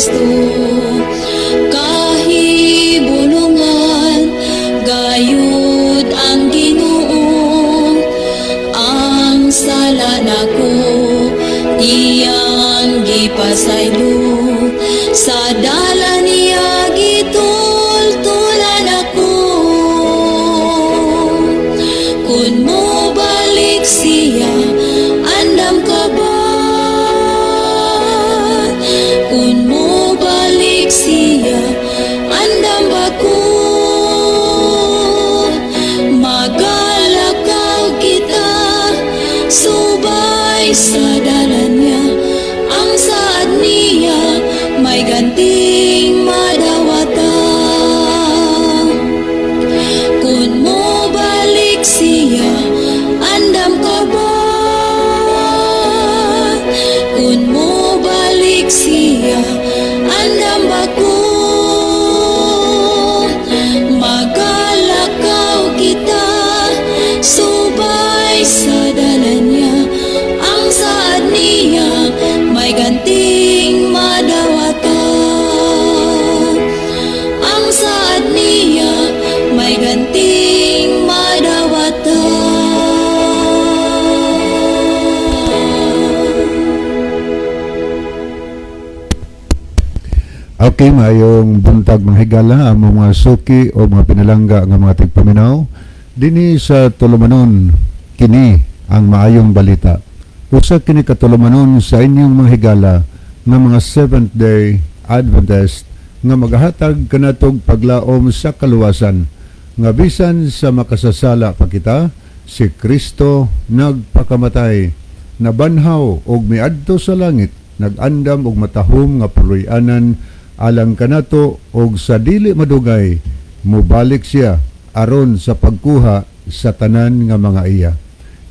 Kristo. Kahibulungan gayud ang Ginoo. Ang sala nako iyang gipasaylo. Sa dalan niya gitultulan ako. Kung mo balik siya, andam ka ba? Kung mo balik siya, andam ba ko? Magalakaw kita subay sa dalan niya. Ang saad niya may ganting madawatan. Kung mo balik siya, andam ka ba? Kung mo balik siya, andam ba ko? Magalakaw kita subay sa dalan niya. Ang saad niya may ganting madawatan. Ang saad niya may ganting madawatan. Okay, maayong buntag, mga higala, among mga suki o mga pinalangga nga mga tigpaminaw. Dinhi sa tulumanon, kini ang maayong balita. Usa kini ka tulumanon sa inyong mga higala nga mga Seventh Day Adventist nga magahatag kanatog paglaom sa kaluwasan nga bisan sa makasasala pa kita, si Kristo nagpakamatay, nabanhaw og miadto sa langit, nag-andam og matahom nga puloy-anan alang kanato, og sa dili madugay mobalik siya aron sa pagkuha sa tanan nga mga iya.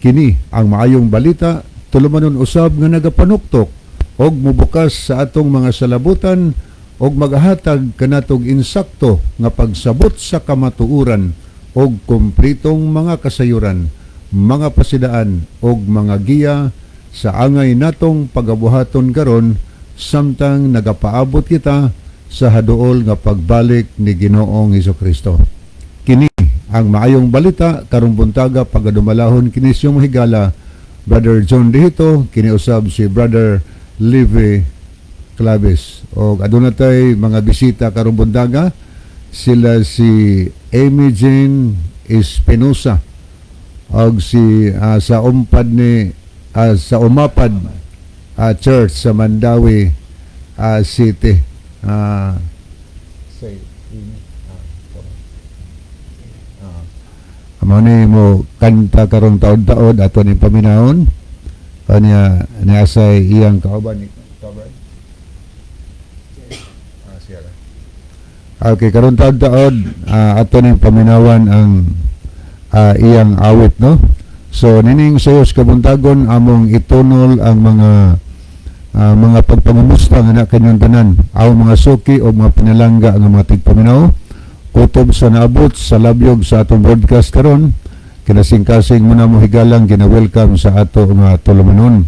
Kini ang maayong balita, tulumanon usab nga nagapanuktok og mobukas sa atong mga salabutan og magahatag kanatog insakto nga pagsabot sa kamatuoran og kumpletong mga kasayuran, mga pasidaan og mga giya sa angay natong pagabuhaton karon samtang nagapaabot kita sa haduol nga pagbalik ni Ginoong Kristo. Kini ang maayong balita karong buntaga, pagadumalahon kini siyong higala, Brother John Dihito, kini usab si Brother Levi Claves. O aduna tay mga bisita karong buntaga, sila si Amy Jane Espinosa og si sa umpad ni sa Umapad Church sa Mandaue City. Say Amy. Amo ni mo kanta karong taod-taod, ato ni paminahon kanya niasay iyang kauban ni kauban. Siya ra. Okay, karon taod-taod ato ning paminawan ang iyang awit, no. So nining sayos kabuntagon, among itunol ang mga pagpangumusta nga na kanyang tanan, ang mga suki o mga pinalangga nga mga tigpaminaw kutob sa naabot sa labyog sa atong broadcast karon. Kinasingkasing mo na mo higalang gina-welcome sa ato nga tulumanon.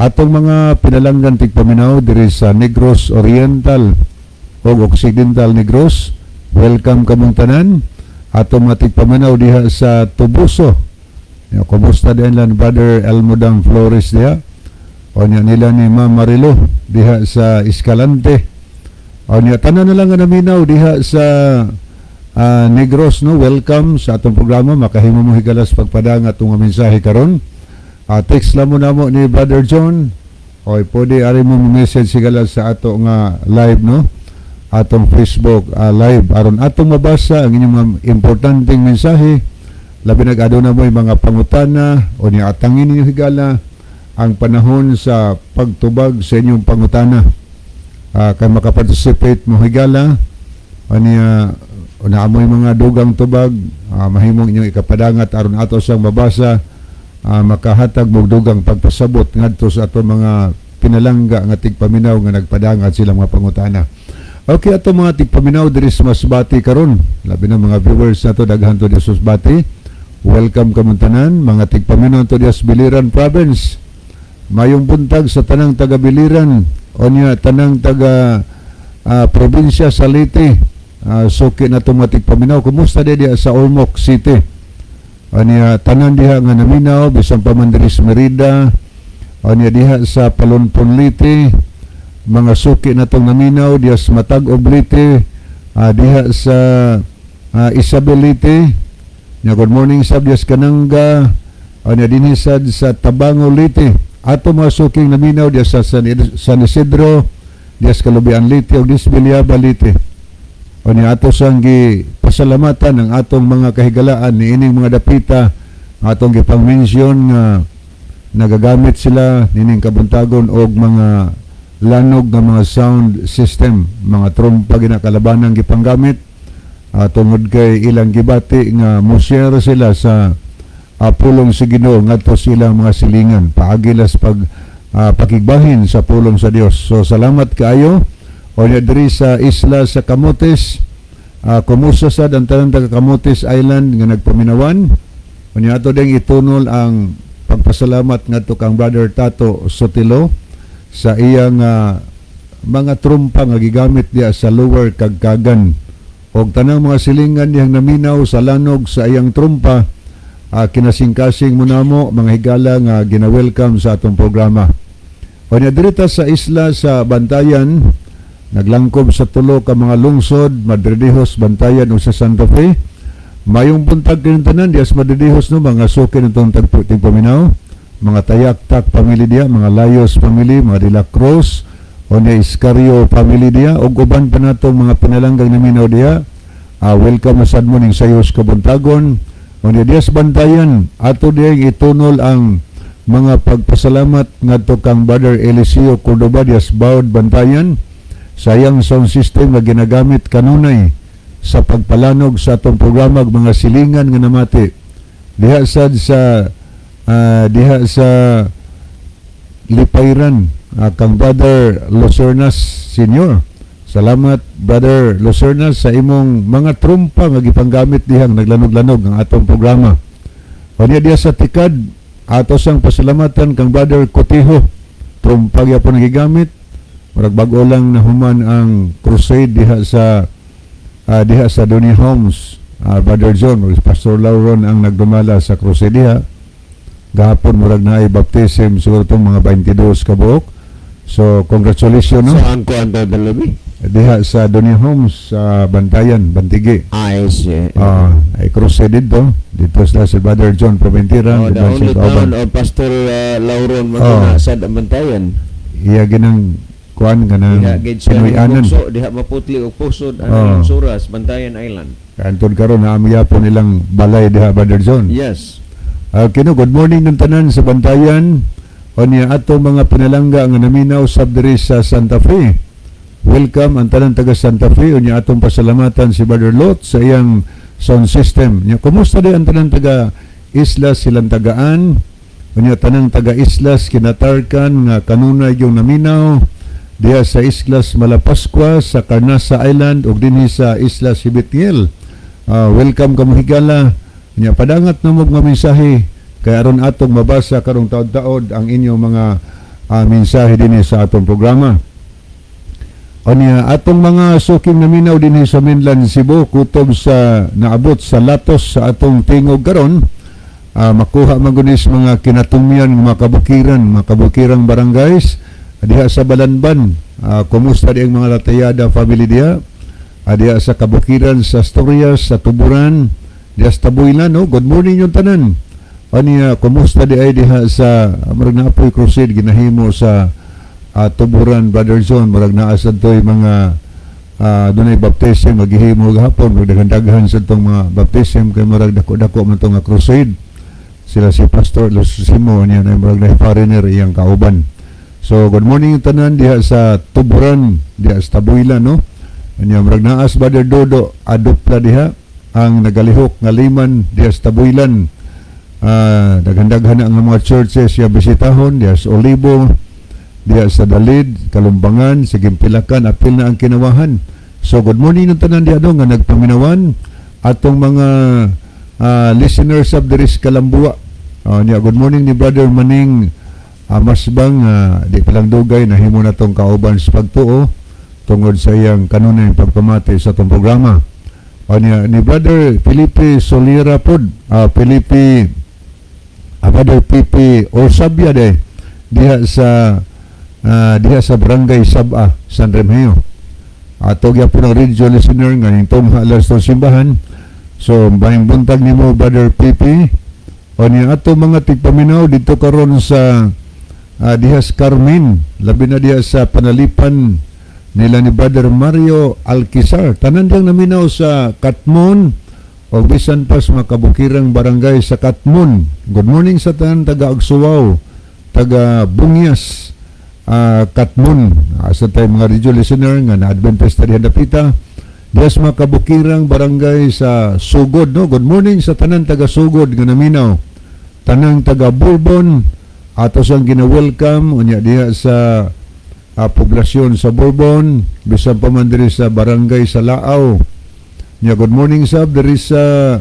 Atong mga pinalanggan tigpaminaw diri sa Negros Oriental o Occidental Negros, welcome kamong tanan. Atong mga tigpaminaw diha sa Toboso. Ya, kumusta din lang Brother Elmodang Flores diha. O niya nila ni Ma'am Marilo diha sa Escalante. O niya tanan na lang nga naminaw diha sa Negros, no, welcome sa atong programa. Makahimo mo higalas pagpadang atong mga mensahe karon. Text lang mo namo ni Brother John o pwede ari mo message higala sa ato nga live, no, atong Facebook live aron atong mabasa ang inyong mga importanteng mensahe, labi nag aduna mo mga pangutana o niya atangin ninyo higala ang panahon sa pagtubag sa inyong pangutana kay makaparticipate mo higala o niya o naamoy mga dugang tubag, mahimong inyong ikapadangat aron ato siyang mabasa, makahatag mo dugang pagpasabot ngadto sa ato mga pinalangga nga tigpaminaw nga nagpadangat sila mga pangutana. Okay, ato mga tigpaminaw diri sa Masbate karon, labi na mga viewers nato daghan to diri sa Masbate. Welcome kamong tanan, mga tigpaminaw to diri sa Biliran Province. Mayong buntag sa tanang taga Biliran o niya tanang taga probinsya sa Leyte. Suki na tumatig paminaw. Kumusta di diha sa Ormoc City? Anya tanan diha nga naminaw bisan pa man diri sa Merida. Anya diha sa Palonpon, Leyte, mga suki na tong naminaw diha sa Matag-ob, Leyte, diha sa Isabel, Leyte. Nya good morning sab diha sa Kananga. Anya dinhi sad sa Tabango, Leyte. Ato mga suking naminaw diha sa San Isidro, diha sa Kalubian, Leyte ug diha sa Villaba, Leyte. Nya ato sang gi pasalamatan ang atong mga kahigalaan ni ining mga dapita atong gipang-mention nga nagagamit sila nining kabuntagon og mga lanog nga mga sound system, mga trompa ginakalabanang gipanggamit tungod kay ilang gibati nga mo-share sila sa pulong sa Ginoo ngadto sa ilang mga silingan paagi las pag pakigbahin sa pulong sa Dios. So salamat kaayo. O niya diri sa isla sa Camotes, kumusta sad ang tanan taga Camotes Island nga nagpaminawan? Unya ato ding itunol ang pagpasalamat ngadto kang Brother Tato Sotilo sa iyang mga trumpa nga gigamit diya sa Lower Kagkagan og tanang mga silingan diyang naminaw sa lanog sa iyang trumpa, kinasingkasing mo namo mga higala nga gina-welcome sa atong programa. Unya dirita sa isla sa Bantayan, naglangkob sa tulo ka mga lungsod, Madridejos, Bantayan ug sa Santa Fe. Mayong buntag kining tanan diya sa Madridejos, no, mga suki nitong tigpaminaw, mga Tayaktak family diya, mga Layos family, mga De La Cruz, o ni Iscario family diya, ug uban pa natong mga pinalanggang naminaw diya. Welcome na sad mo ning sayos kabuntagon. O ni diya sa Bantayan, ato diya itunol ang mga pagpasalamat ngadto kang Brother Eliseo Cordoba diya sa Baud, Bantayan, sa iyang sound system nga ginagamit kanunay sa pagpalanog sa atong programa ug mga silingan nga namati diha sad sa diha sa Lipayran, kang Brother Lucernas Senior. Salamat, Brother Lucernas, sa imong mga trumpa nga gipanggamit dihang naglanog-lanog ang atong programa. Unya diha sa Tikad, ato sang pasalamatan kang Brother Cotijo. Trumpa gyapon ang gigamit. Murag bag-o lang nahuman ang crusade diha sa Donny Homes. Brother John, o Pastor Lauron ang nagdumala sa crusade diha. Gahapon murag naay baptism siguro tong mga 22 ka buok. So congratulations, no. Saan ko ang dadalabi? Diha sa Donny Homes sa Bantayan, Bantigi. I see. Ay crusade dito. Dito sila si Brother John Proventira. Oh, the diba, only si kauban. town of Pastor Lauron Maguna sa Bantayan. Iya ginang kuan kanang Diha gid siya Pinoy-anan. bukso, diha maputli og pusod ang Suras, Bantayan Island. Kaantod karon na gyapon nilang balay diha, Brother John. Yes. Kino, good morning ng tanan sa Bantayan. Unya ato mga pinalangga nga naminaw sab diri sa Santa Fe. Welcome ang tanan taga Santa Fe. Unya atong pasalamatan si Brother Lot sa iyang sound system. Nya kumusta di ang tanan taga Isla Silantagaan? Unya tanang taga Islas Kinatarkan nga kanunay yung naminaw diha sa Islas Malapascua, sa Carnasa Island ug dinhi sa Islas Hibitiel. Welcome kamo higala. Nya padangat na mo mga mensahe kay aron atong mabasa karong taod-taod ang inyong mga mensahe dinhi sa atong programa. Unya atong mga suking naminaw dinhi sa mainland Cebu, kutob sa naabot sa latos sa atong tingog karon, makuha man gud is mga kinatumyan, mga kabukirang barangays diha sa Balanban. Kumusta di ang mga Latayada family diha? Diha sa kabukiran sa Asturias, sa Tuburan, diha sa Tabuylan, no? Good morning yung tanan. Aniya, kumusta di ay diha sa murag naapoy crusade ginahimo sa Tuburan, Brother John, murag naa sa to'y mga dunay baptism maghihimo gahapon, murag daghan-daghan sa tong mga baptism kay murag dako-dako man tong nga crusade. Sila si Pastor Lucimo niya na murag na foreigner iyang kauban. So good morning yung tanan diha sa Tuburan, diha sa Tabuylan, no? Anya murag naas Brother Dodo adupla diha ang nagalihok nga liman diha sa Tabuylan. Daghan-daghan na ang mga churches ya bisitahon diha sa Olivo, diha sa Dalid, Kalumbangan, sa Gimpilakan, apil na ang Kinawahan. So good morning ng tanan diha do nga nagpaminawan atong mga listeners of diri sa Kalambua. Niya, good morning ni Brother Maning Masbang, di pa lang dugay nahimo na tong kauban sa pagtuo. Tungod sa iyang kanunay pagpamati sa atong programa. O niya, ni Brother Felipe Solira pod, Felipe, Brother Pipi Orsabia de diha sa Barangay Sab-a, San Remigio. Ato gyapon ang radio listener nga ning tungha sa simbahan. So maayong buntag nimo, Brother Pipi. O niya ato mga tigpaminaw dito karon sa diha sa Carmen, labi na diha sa panalipan nila ni Brother Mario Alquizar. Tanan diyang naminaw sa Katmon o bisan pa sa mga kabukirang barangay sa Katmon. Good morning sa tanan taga Agsuwaw, taga Bungyas, Katmon. Sa tayo mga radio listener nga na Adventist diha dapita. Diha sa mga kabukirang barangay sa Sugod, no? Good morning sa tanan taga Sugod nga naminaw. Tanang taga Bourbon ato sang gina-welcome unya diha sa poblasyon sa Bourbon, bisan pa man diri sa barangay sa Laaw. Nya good morning sab diri sa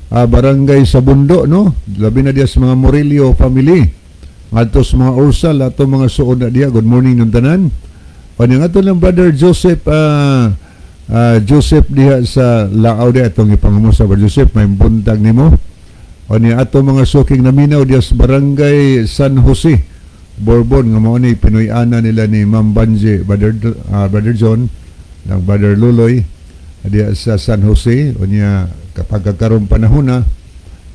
barangay sa Bundo, no? Labi na diha sa mga Murillo family. Ngadto sa mga Ursal ato mga suod na diha. Good morning nung tanan. O nya ato lang Brother Joseph Joseph diha sa Laaw diha atong ipangumusta. Brother Joseph, maayong buntag nimo. O niya ato mga suking naminaw diha sa barangay San Jose, Bourbon, nga mao ni Pinoy-ana nila ni Ma'am Banji, Brother John ng Brother Luloy diha sa San Jose. O niya kapag karong panahon na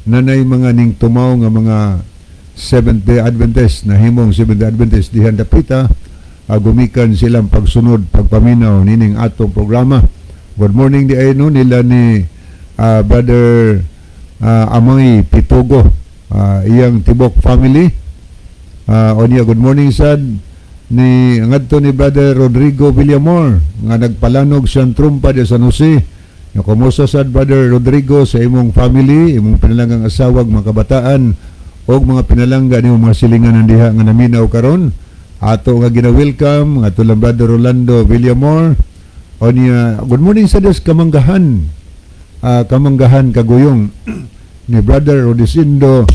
nanay mga ning tumaw nga mga Seventh Day Adventist, nahimong Seventh Day Adventist diha dapita, gumikan silang pagsunod pagpaminaw nining atong programa. Good morning di ay no nila ni Brother Amoy Pitugo, iyang tibok family. Onya good morning sad ni ngadto ni Brother Rodrigo Villamor nga nagpalanog siyang trumpa di San Jose. Nga kumusta sad, Brother Rodrigo, sa imong family, imong pinalanggang asawa, mga kabataan og mga pinalangga nimo mga silingan diha nga naminaw karon. Ato nga gina-welcome ngadto lang Brother Rolando Villamor. Onya good morning sa Dios Kamanggahan. Kamanggahan Kaguyong ni Brother Rodisindo,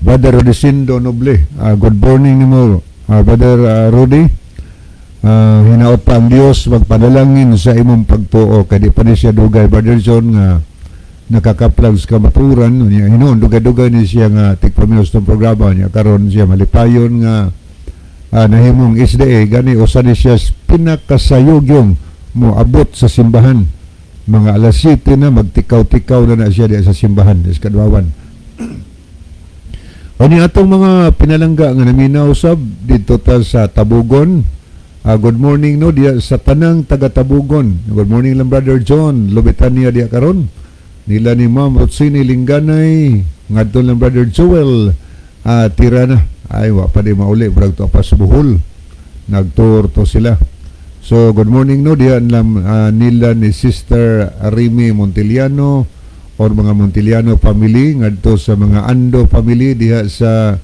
Brother Rodisindo Noble. Good morning nimo, Brother Rudy. Hinaot pa ang Dios magpadalangin sa imong pagtuo kay di pa ni siya dugay, Brother John, nga nakakaplag sa kamaturan niya. Hinuon dugay-dugay ni siya nga tigpaminaw sa programa niya. Karon siya malipayon nga nahimong SDA, gani usa ni siya pinakasayugyong moabot sa simbahan. Mga alas 7 na magtikaw-tikaw na na siya diya sa simbahan sa Kadwawan. Ani atong mga pinalangga nga naminaw sab dito ta sa Tabugon. Good morning no diya sa tanang taga Tabugon. Good morning lang Brother John Lubetania diya karon. Nila ni Ma'am Rotsini Lingganay, ngadto lang Brother Joel Tirana. Ay, wa pa di mauli, murag to pa sa Bohol. Nagtour to sila. So good morning no diya lang nila ni Sister Rimi Montiliano or mga Montiliano family, ngadto sa mga Ando family diha sa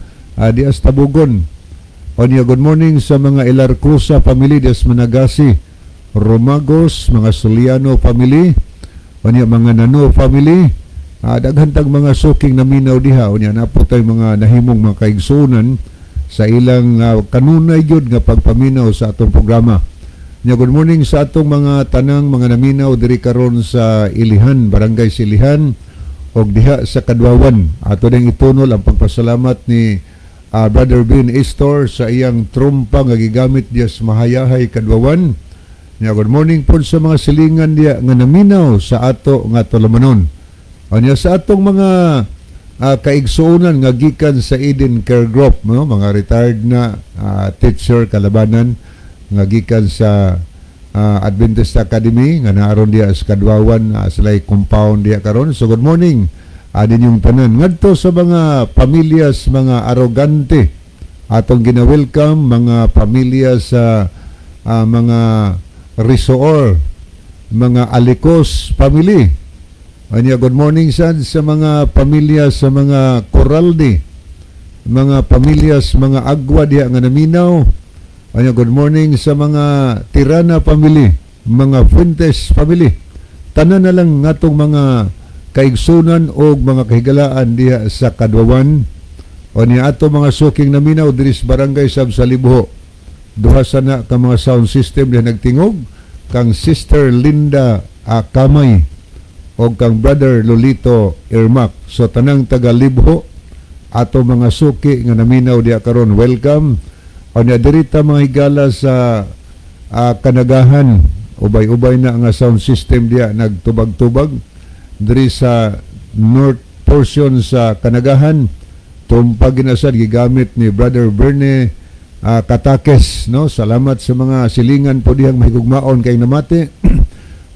Tabugon. Onya good morning sa mga Ilarcosa family diha sa Managasi, Romagos, mga Soliano family, onya mga Nano family, daghan tag mga suking naminaw diha. Unya napo tay mga nahimong mga kaigsunan sa ilang kanunay gyud nga pagpaminaw sa atong programa. Nya good morning sa atong mga tanang mga naminaw diri karon sa Ilihan, Barangay Silihan og diha sa Kadwawan. Ato ding itunol ang pagpasalamat ni Brother Ben Istor sa iyang trumpa nga gigamit diya sa Mahayahay, Kadwawan. Nya good morning po sa mga silingan diya nga naminaw sa ato nga tulumanon. Anya sa atong mga kaigsuonan nga gikan sa Eden Care Group, no, mga retired na teacher kalabanan nga gikan sa Adventist Academy nga naaron diya sa Kadwawan, sila compound diya karon. So good morning ninyong tanan. Ngadto sa mga pamilyas mga arogante, atong gina-welcome mga pamilya sa mga Risoor, mga Alicos family. Anya good morning sad sa mga pamilya sa mga Coraldi, mga pamilya sa mga Agwa diha nga naminaw. Anya good morning sa mga Tirana family, mga Fuentes family. Tanan na lang ngatong mga kaigsunan og mga kahigalaan diha sa Kadwawan. O niya ato mga suking naminaw diri sa barangay sab sa Libho. Duha sana ka mga sound system na nagtingog kang Sister Linda Kamay o kang Brother Lolito Irmak. So tanang taga Libho, ato mga suki nga naminaw diya karon, welcome. O niya diri ta mga higala sa Kanagahan, ubay-ubay na nga sound system diya nagtubag-tubag diri sa north portion sa Kanagahan. Tumpag ginasad gigamit ni Brother Bernie Katakes, no? Salamat sa mga silingan po dihang mahigugmaon kay namati.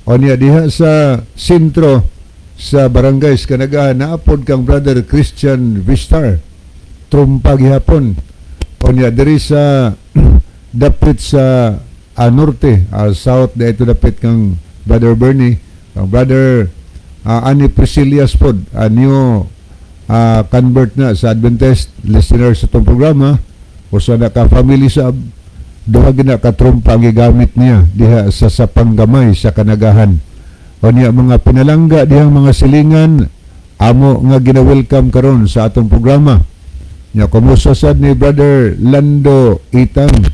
O niya diha sa sentro sa barangay sa Kanagahan, naapod kang Brother Christian Vistar, trumpa gihapon. O niya diri sa dapit sa norte, south dito dapit kang Brother Bernie, kang Brother Ani Priscillas pod, new convert na sa Adventist, listener sa itong programa, usa na ka family sa duha gina ka trumpa ang gigamit niya diha sa Panggamay sa Kanagahan. O niya mga pinalangga dihang mga silingan amo nga gina-welcome karon sa atong programa. Nya kumusta sad ni Brother Lando Itang.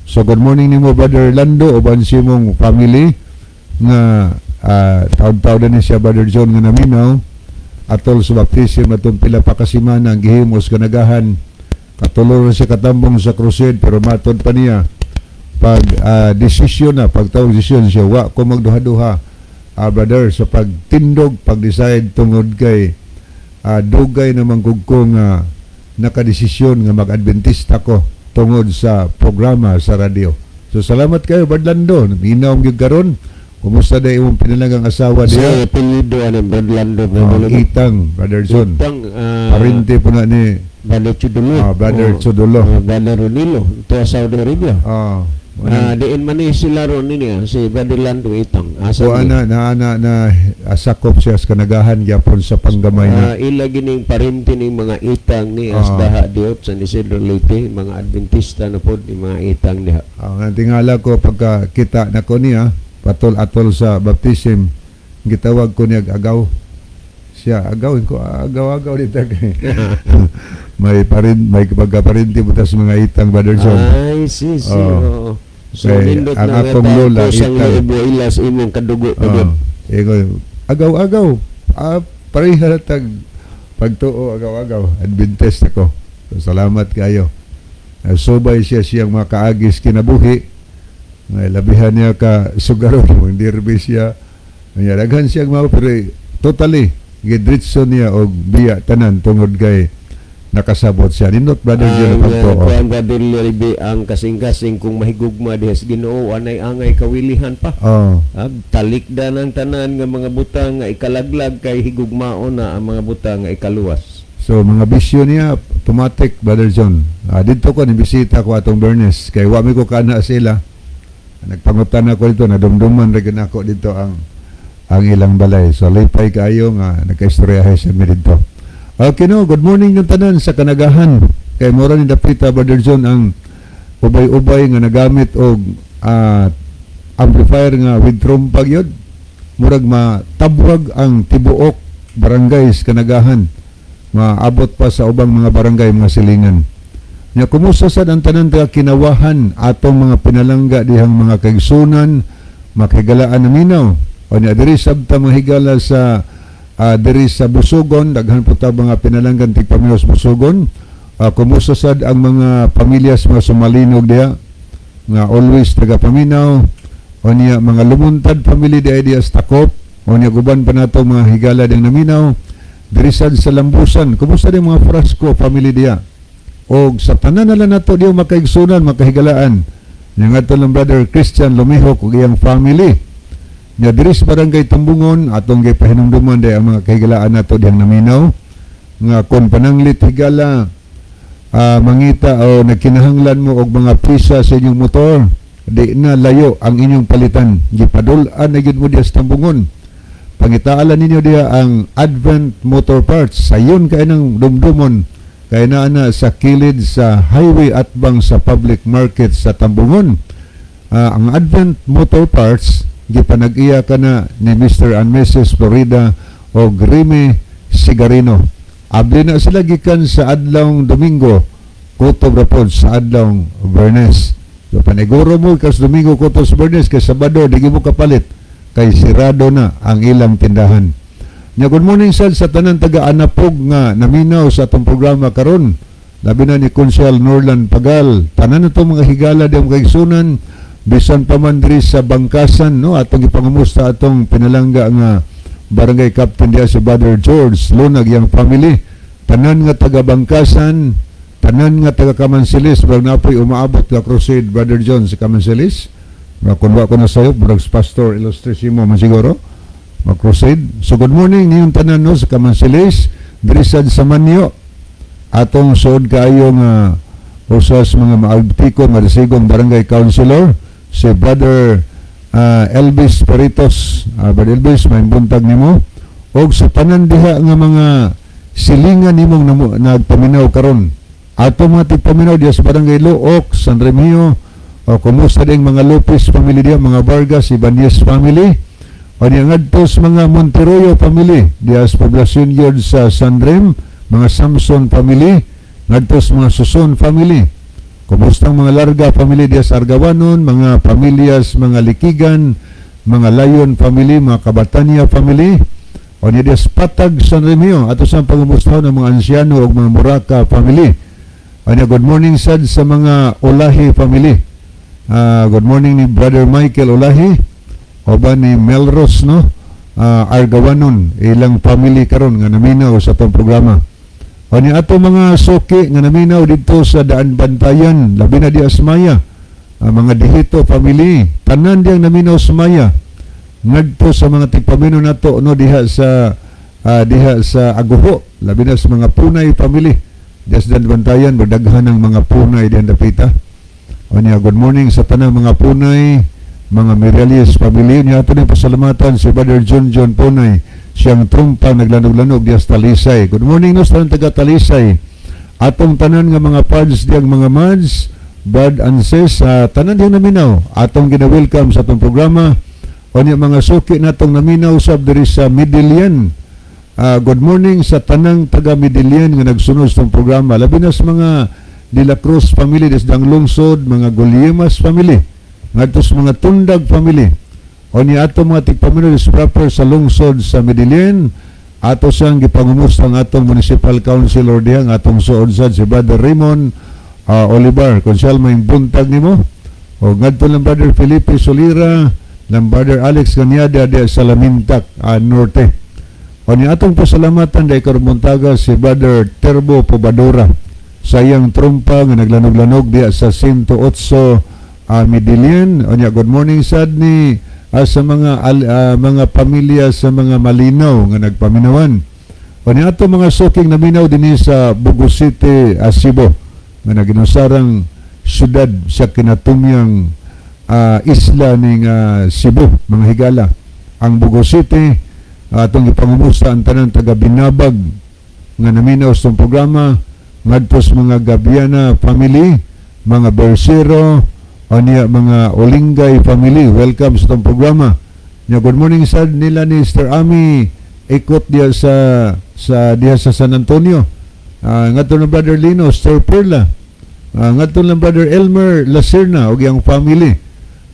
So good morning nimo, Brother Lando, uban sa imong family nga taon-taon na ni siya, Brother John, nga naminaw atol sa baptism atong pila pa ka semana ang gihimo sa Kanagahan. Katulo na siya katambong sa crusade, pero matod pa niya pag desisyon na, pag tawag desisyon siya, wa ko magduha-duha, brother, sa pagtindog, pag-decide tungod kay dugay naman kog ko nga nakadesisyon nga mag-Adventista ko tungod sa programa sa radyo. So salamat kayo, Brad Lando. Minaw gyud karon. Kumusta na imong pinalagang asawa Sa diya? apelyido ani Brad Lando. Itang, Brother John. Itang Parente po na ni Brother Chudulo. Brother Oh, Chudulo. Brother Ronilo to Saudi Arabia. Diin man ni sila ron niya si Brother Lando Itang. Asa So ni? ana na ana na sakop siya sa Kanagahan gyapon sa Panggamay na. Ila gining parente ning mga itang ni Asdaha Diot San Isidro Leyte, mga Adventista na pod ni mga itang diha. Ang tingala ko pagka kita na ko niya patol-atol sa baptism, gitawag ko niya agaw. Siya agaw ko, agaw-agaw dito kay may parin may pagkaparente butas mga itang, Brother John. Ay, si. Oh. Oo. So, Kay nindot ang na akong nga lola, kusang itang. loob mo ilas imong kadugo Oh, pagod. ingon, agaw-agaw. Pareha tag pagtuo, agaw-agaw. Adventist ako. So, salamat kayo. Subay siya siyang makaagis kinabuhi. Nga labihan niya ka sugaron, dirbi siya. Nga daghan siya mga, pero totally gidritso niya og biya tanan tungod kay nakasabot siya. Nindot, Brother John, Ang pagtuo. kuan, Brother Libe, ang kasing-kasing kung mahigugma diha sa Ginoo, anay angay kawilihan pa. Oh. Talikdan ang tanan nga mga butang nga ikalaglag kay higugmaon na ang mga butang nga ikaluwas. So mga bisyo niya automatic, Brother John. Dito ko nibisita ko atong Bernes kay wa mi ko kana sila. Nagpangutan ako dito, nadumduman ra gyud ako dito ang ilang balay. So lipay kaayo nga nagkaistoryahe sa mi dito. Okay no, good morning ng tanan sa Kanagahan. Kay mura ni dapita, Brother John, ang ubay-ubay nga nagamit og amplifier nga with trumpa gyud. Murag matabwag ang tibuok barangay sa Kanagahan, maabot pa sa ubang mga barangay, mga silingan. Nya kumusta sad ang tanan taga Kinawahan, atong mga pinalangga dihang mga kaigsunan, makigalaan na minaw. O nya diri sabta mga higala sa diri sa Busugon, daghan po ta mga pinalanggan tigpaminaw sa Busugon. Kumusta sad ang mga pamilya sa mga sumalinog diha nga always tagapaminaw. O niya mga Lumuntad family diha diha sa Takop. O niya guban pa nato mga higala ding naminaw diri sad sa Lambusan. Kumusta din mga Frasco family diha? Og sa tanan na lang nato diha makaigsunan, makahigalaan. Nya ngadto lang Brother Christian Lumihok ug iyang family. Nya diri sa barangay Tumbungon, atong gipahinumduman diha ang mga kahigalaan nato dihang naminaw nga kon pananglit, higala, mangita o nagkinahanglan mo og mga pisa sa inyong motor, di na layo ang inyong palitan, gipadul-an na gyud mo diha sa Tambungon. Pangitaalan ninyo diha ang Advent Motor Parts. Sayon kay nang dumdumon kay naa na sa kilid sa highway atbang sa public market sa Tambungon. Ang Advent Motor Parts gipanag-iya kana ni Mr. and Mrs. Florida o Grime Sigarino. Abli na sila gikan sa adlawng Domingo, kutob ra pod sa adlawng Bernes. So paniguro mo kas Domingo kutob Biyernes, kay Sabado di mo kapalit kay sirado na ang ilang tindahan. Nya good morning sad sa tanan taga Anapog nga naminaw sa atong programa karon. Labi na ni Konsehal Norland Pagal. Tanan na mga higala di ang kaigsunan bisan pa man diri sa Bangkasan, no, atong ipangumusta atong pinalangga nga barangay captain diya, si Brother George Lunag, yang family. Tanan nga taga Bangkasan, tanan nga taga Kamansilis, murag napoy umaabot nga crusade, Brother John, sa Kamansilis. Kung wa ko na sayop, murag Pastor Illustrissimo man siguro mag-crusade. So good morning niyong tanan, no, sa Kamansilis, diri sad sa Manyo. Atong suod kaayo nga usa sa mga maagtiko nga risigong barangay councilor, si Brother Elvis Peritos. Brother Elvis, may buntag nimo. Og sa tanan diha nga mga silingan nimong nagpaminaw karon. Ato mga tigpaminaw diha sa Barangay Looc, San Remigio, o kumusta ding mga Lopez family diha, mga Vargas, Ibanez family, o niya ngadto sa mga Monteroyo family diha sa poblasyon yun sa San Rem, mga Samson family, ngadto sa mga Suson family. Kumusta ang mga Larga family diha sa Argawanon, mga pamilyas, mga Likigan, mga Lion family, mga Kabatanya family, o niya diha sa Patag, San Remigio, ato sa pangumustahon ng mga ansyano ug mga Muraka family. O niya, good morning sad sa mga Olahi family. Good morning ni Brother Michael Olahi o ba ni Melros, no, Argawanon, ilang family karon nga naminaw sa atong programa. O ni ato mga suki nga naminaw didto sa Daan Bantayan, labi na di Asmaya, mga Dihito family, tanan diyang naminaw sa Maya, ngadto sa mga tigpaminaw nato, no, diha sa Aguho, labi na sa mga Punay family diha sa Daan Bantayan. Magdaghan ng mga Punay dihan dapita. O niya, good morning sa tanang mga Punay, mga Mirales family. Niya ato ni pasalamatan si Brother John John Punay, siyang trumpa naglanog-lanog diya sa Talisay. Good morning, no, sa tanang taga Talisay. Atong tanan nga mga pads diyang mga mads, Brad and Sis, tanan diyang naminaw. Atong gina-welcome sa atong programa. O niya mga suki natong naminaw sab diri sa Midilian. Good morning sa tanang taga Midilian nga nagsunod sa atong programa. Labi na sa mga De La Cruz family des Dang Lungsod, mga Guliemas family, ngadto sa mga Tundag family. O ni ato mga tigpaminaw is proper sa lungsod sa Medellin, ato siyang gipangumusta ang atong municipal councilor diha, ang atong suod sad si Brother Raymond Olivar. Kung siya may buntag nimo. O ngadto lang Brother Felipe Solira, lang Brother Alex Ganyada diha sa Lamintak Norte. O ni atong pasalamatan dahil karon buntaga si Brother Terbo Pobadora sa iyang trumpa nga naglanog-lanog diha sa 108 Medellin. O niya, good morning sad ni sa mga pamilya sa mga Malinaw nga nagpaminawan. O ni ato mga suking naminaw dinhi sa Bogo City, Cebu, nga naginusarang syudad sa kinatumyang isla ning Cebu, mga higala. Ang Bogo City, atong ipangumusta ang tanan taga Binabag nga naminaw sa programa, ngadto sa mga Gabiana family, mga Bersero, anya mga Olingay family, welcome sa itong programa. Nya good morning sad nila ni Sir Ami ikot diya sa diya sa San Antonio. Ngadto ng Brother Lino, Sir Perla. Ngadto ng Brother Elmer Lacerna ug iyang family.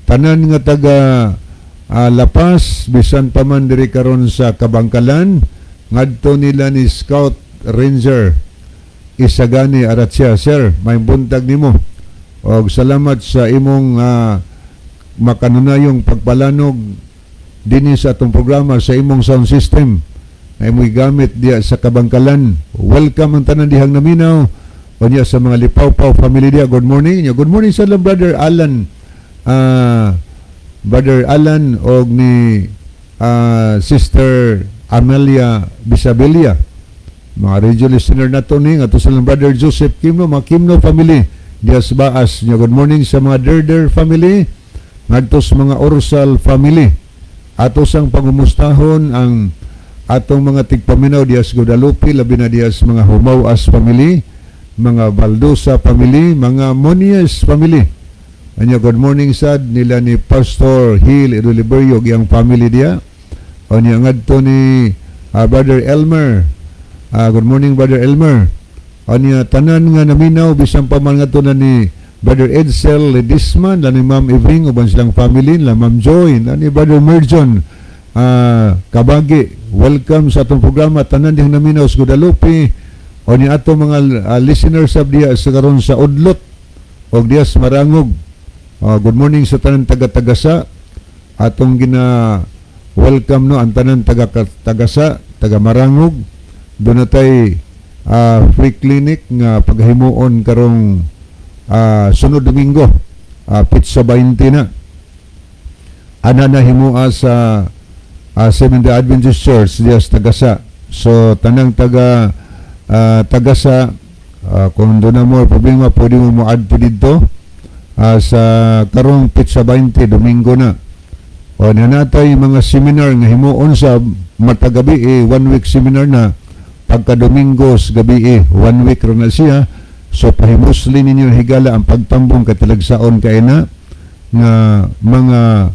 Tanan nga taga La Paz, bisan pa man diri karon sa Kabangkalan, ngadto nila ni Scout Ranger Isagani Aratsia. Sir, may buntag nimo. Og salamat sa imong makanunayong pagpalanog dinhi sa atong programa sa imong sound system na imoy gamit diya sa Kabangkalan. Welcome ang tanan dihang naminaw. Unya sa mga Lipawpaw family diya, good morning. Nya, good morning sa lang Brother Alan. Brother Alan og ni Sister Amelia Bisabilia. Mga radio listener nato ni ato sa lang Brother Joseph Kimno, mga Kimno family diya sa Baas. Nya, good morning sa mga Derder family, ngadto sa mga Orsal family. Ato sang pangumustahon ang atong mga tigpaminaw diya sa Guadalupe, labi na diya sa mga Humawas family, mga Baldosa family, mga Monies family. Anya good morning sad nila ni Pastor Hill Edoliberio ug iyang family diya. O niya ngadto ni Brother Elmer. Good morning, Brother Elmer. O niya tanan nga naminaw bisan pa man ngadto na ni Brother Edsel Ledisman, ni Ma'am Eving uban silang family, la Ma'am Joy, ni Brother Merjon Kabagi. Welcome sa atong programa tanan dihang naminaw sa Guadalupe o ni ato mga listeners sab diha sa karon sa Udlot og diha sa Marangog. Good morning sa tanan taga-Tagasa. Atong gina welcome, no, ang tanan taga Tagasa, taga Marangog. Doon na tay free clinic nga paghimuon karong sunod Domingo, petsa 20 na. Ana na himua sa Seventh Day Adventist Church diya sa Tagasa. So tanang taga Tagasa, kung doon na mo problema, pwede mo mo-add po dito sa karong petsa 20, Domingo na. O na natay mga seminar nga himuon sa matag gabi eh, one week seminar na pagka Domingo sa gabi eh, one week ro na siya. So pahimusli ninyo higala ang pagtambong kay talagsaon kay na nga mga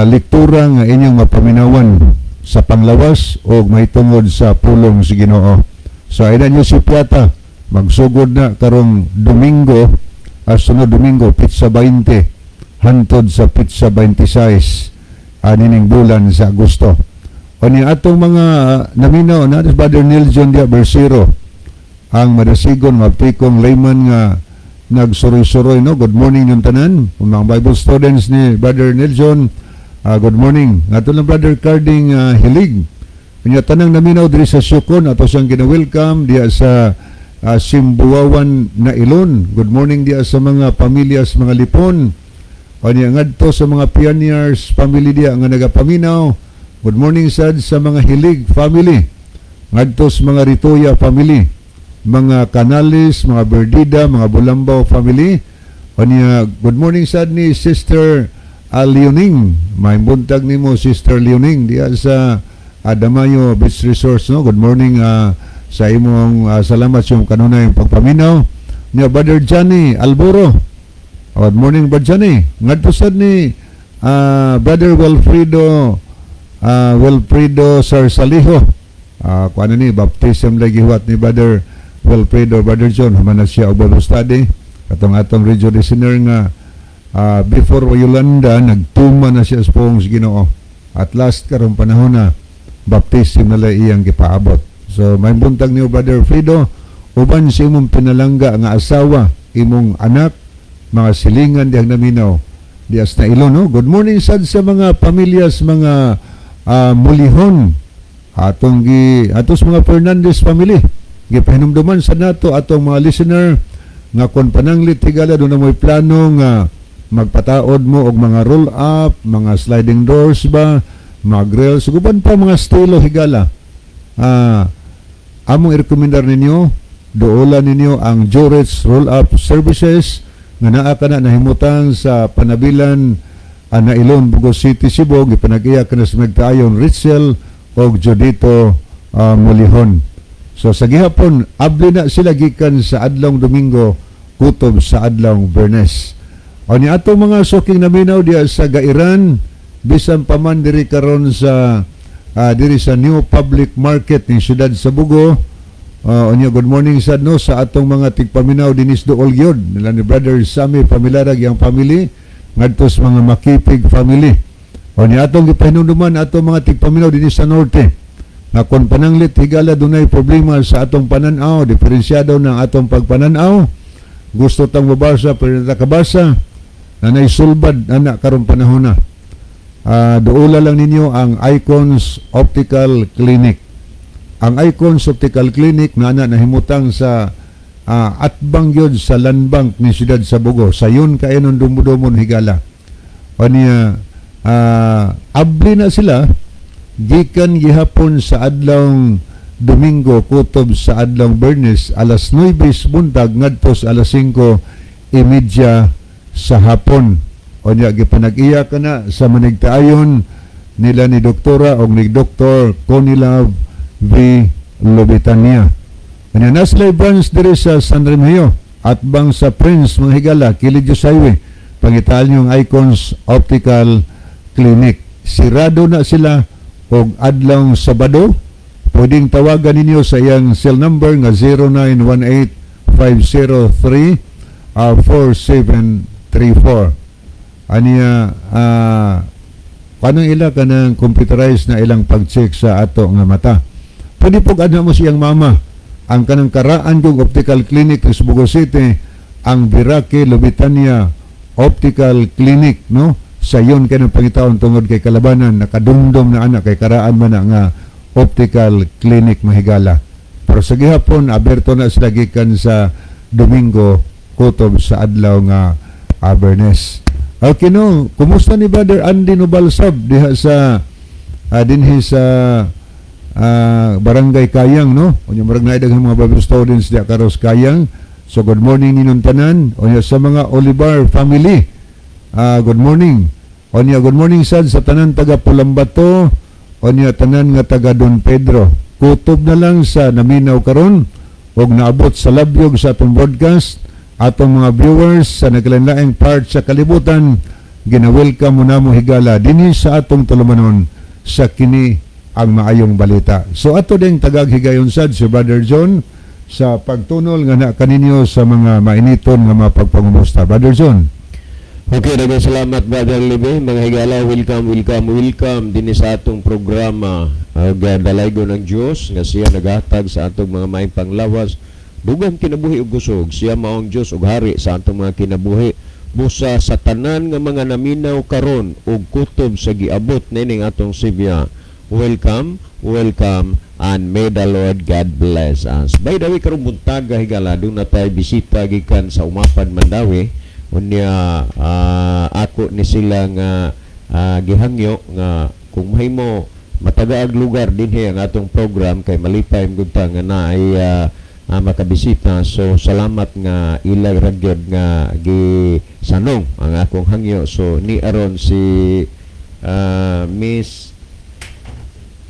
lektura nga inyong mapaminawan sa panglawas o mahitungod sa pulong sa Ginoo. So ay na si Piata magsugod na karong Domingo, sunod Domingo, petsa 20 hantod sa petsa 26 anining bulan sa Agosto. O ni atong mga naminaw na Brother Neil John Dia Bersero, ang madasigon maptikong layman nga nagsuroy-suroy, no. Good morning yung tanan mga Bible students ni Brother Neil John. Good morning ngadto lang Brother Carding Hilig. Unya tanang naminaw diri sa Sukon, ato siyang gina-welcome diya sa Simbuawan na Ilon. Good morning diya sa mga pamilya sa mga Lipon. Unya ngadto sa mga pioneers family diya nga nagapaminaw. Good morning sad sa mga Hilig family, ngadto sa mga Ritoya family, mga Canales, mga Berdida, mga Bulambaw family. Unya good morning sad ni Sister Leoning. May buntag nimo, Sister Leoning, diya sa Adamayo Beach Resorts, no. Good morning sa imong salamat sa imong kanunay pagpaminaw. Niya Brother Johnny Alboro. Good morning, Brother Johnny. Ngadto sad ni Brother Wilfredo Sarsaliho. Kuan ni baptism lagi huwat ni Brother Wilfredo, Brother John, human na siya og Bible study katong atong radio listener nga before Yolanda nagtuma na siya sa pulong sa Ginoo. At last karong panahon na baptism na lang iyang gipaabot. So may buntag niyo, Brother Fredo, uban sa imong pinalangga nga asawa, imong anak, mga silingan dihang naminaw dias na ilo, no. Good morning sad sa mga pamilya sa mga Mulihon, atong gi atos mga Fernandez family. Gipahinumduman sa nato atong mga listener nga kon pananglit higala doon na mo'y plano nga magpataod mo og mga roll up, mga sliding doors ba, mga grills, ug uban pa mga stilo higala. Among irekomendar ninyo, duolan ninyo ang Joretz Roll Up Services nga naa kana nahimutan sa Panabilan, Nailon, Bogo City, Cebu. Gipanag-iya kana sa magtaayon Ritzel og Judito Mulihon. So sa gihapon abli na sila gikan sa adlong Domingo kutob sa adlong Bernes. O ni atong mga suking naminaw diya sa Gairan, bisan pa man diri karon sa diri sa New Public Market ning siyudad sa Bogo. Unya good morning sad, no, sa atong mga tigpaminaw dinis dool gyud nila ni Brother Sammy Pamilarag yang family ngadto sa mga Makipig family. O ni atong gipahinumduman atong mga tigpaminaw dinhi sa norte nga kon pananglit higala dunay problema sa atong pananaw, diferensyado ng atong pagpananaw, gusto tang mabasa pero nakabasa, nanay sulbad ana karong panahon na. Duola lang ninyo ang Icons Optical Clinic. Ang Icons Optical Clinic na ana nahimutang sa atbang yun sa Land Bank ni siyudad sa Bogo. Sa yun kay nun dumudumon higala. O niya, abli na sila gikan gihapon sa adlawng Domingo kutob sa adlawng Bernes alas 9 sa buntag ngadto sa alas 5:30 sa hapon. O niya gipanag-iya ka na sa manigtaayon nila ni Doktora o ni Dr. Conilove V. Lobetania. Kanya naslay branch diri sa San Remigio at bang sa Prince mga higala, Kilid Highway. Pangitaan niyo ang Icons Optical Clinic. Sirado na sila og adlawng Sabado. Pwedeng tawagan ninyo sa iyang cell number nga 0918 503 4734. Aniya kanang ila kanang computerized na ilang pag-check sa ato nga mata. Pwede po ana mo siyang mama. Ang kanang karaan kong optical clinic sa Bogo City, ang Birake Lubitania Optical Clinic, no? Sa yon kay ng pangitaon tungod kay kalabanan, nakadumdum na anak kay karaan man na nga optical clinic, mahigala. Pero sa gihapon, aberto na sila gikan sa Domingo kutob sa adlaw nga Abernes. Okay no, kumusta ni Brother Andy Nobalsab diha sa dinhi sa Barangay Kayang, no? Unya murag naay daghang mga Bible students diha karos Kayang. So good morning ninyong tanan. Unya sa mga Olivar family. Good morning. Unya good morning sad sa tanan taga Pulambato. Unya tanan nga taga Don Pedro. Kutob na lang sa naminaw karon og naabot sa labyog sa atong broadcast, atong mga viewers sa naglain-laing part sa kalibutan, gina-welcome mo namo higala dinhi sa atong tulumanon sa Kini ang Maayong Balita. So ato ding tagag higayon sad si Brother John sa pagtunol nga na kaninyo sa mga mainiton nga mga pagpangumusta. Brother John. Okay, daghang salamat, Brother Libe. Mga higala, welcome, welcome, welcome dinhi sa atong programa. Ug dalaygon ng Dios nga siya naghatag sa atong mga maayong panglawas, dugang kinabuhi ug kusog. Siya maong Dios ug hari sa atong mga kinabuhi. Busa sa tanan nga mga naminaw karon ug kutob sa giabot nining atong sibya. Welcome, welcome, and may the Lord God bless us. By the way, karong buntaga, higala, duna tay bisita gikan sa Umapad, Mandaue. Unya ako ni sila nga gihangyo nga kung mahimo matagaag lugar dinhi ang atong program kay malipay gud ta nga naay makabisita. So salamat nga ila ra gyud nga gisanong ang akong hangyo. So ni aron si Miss,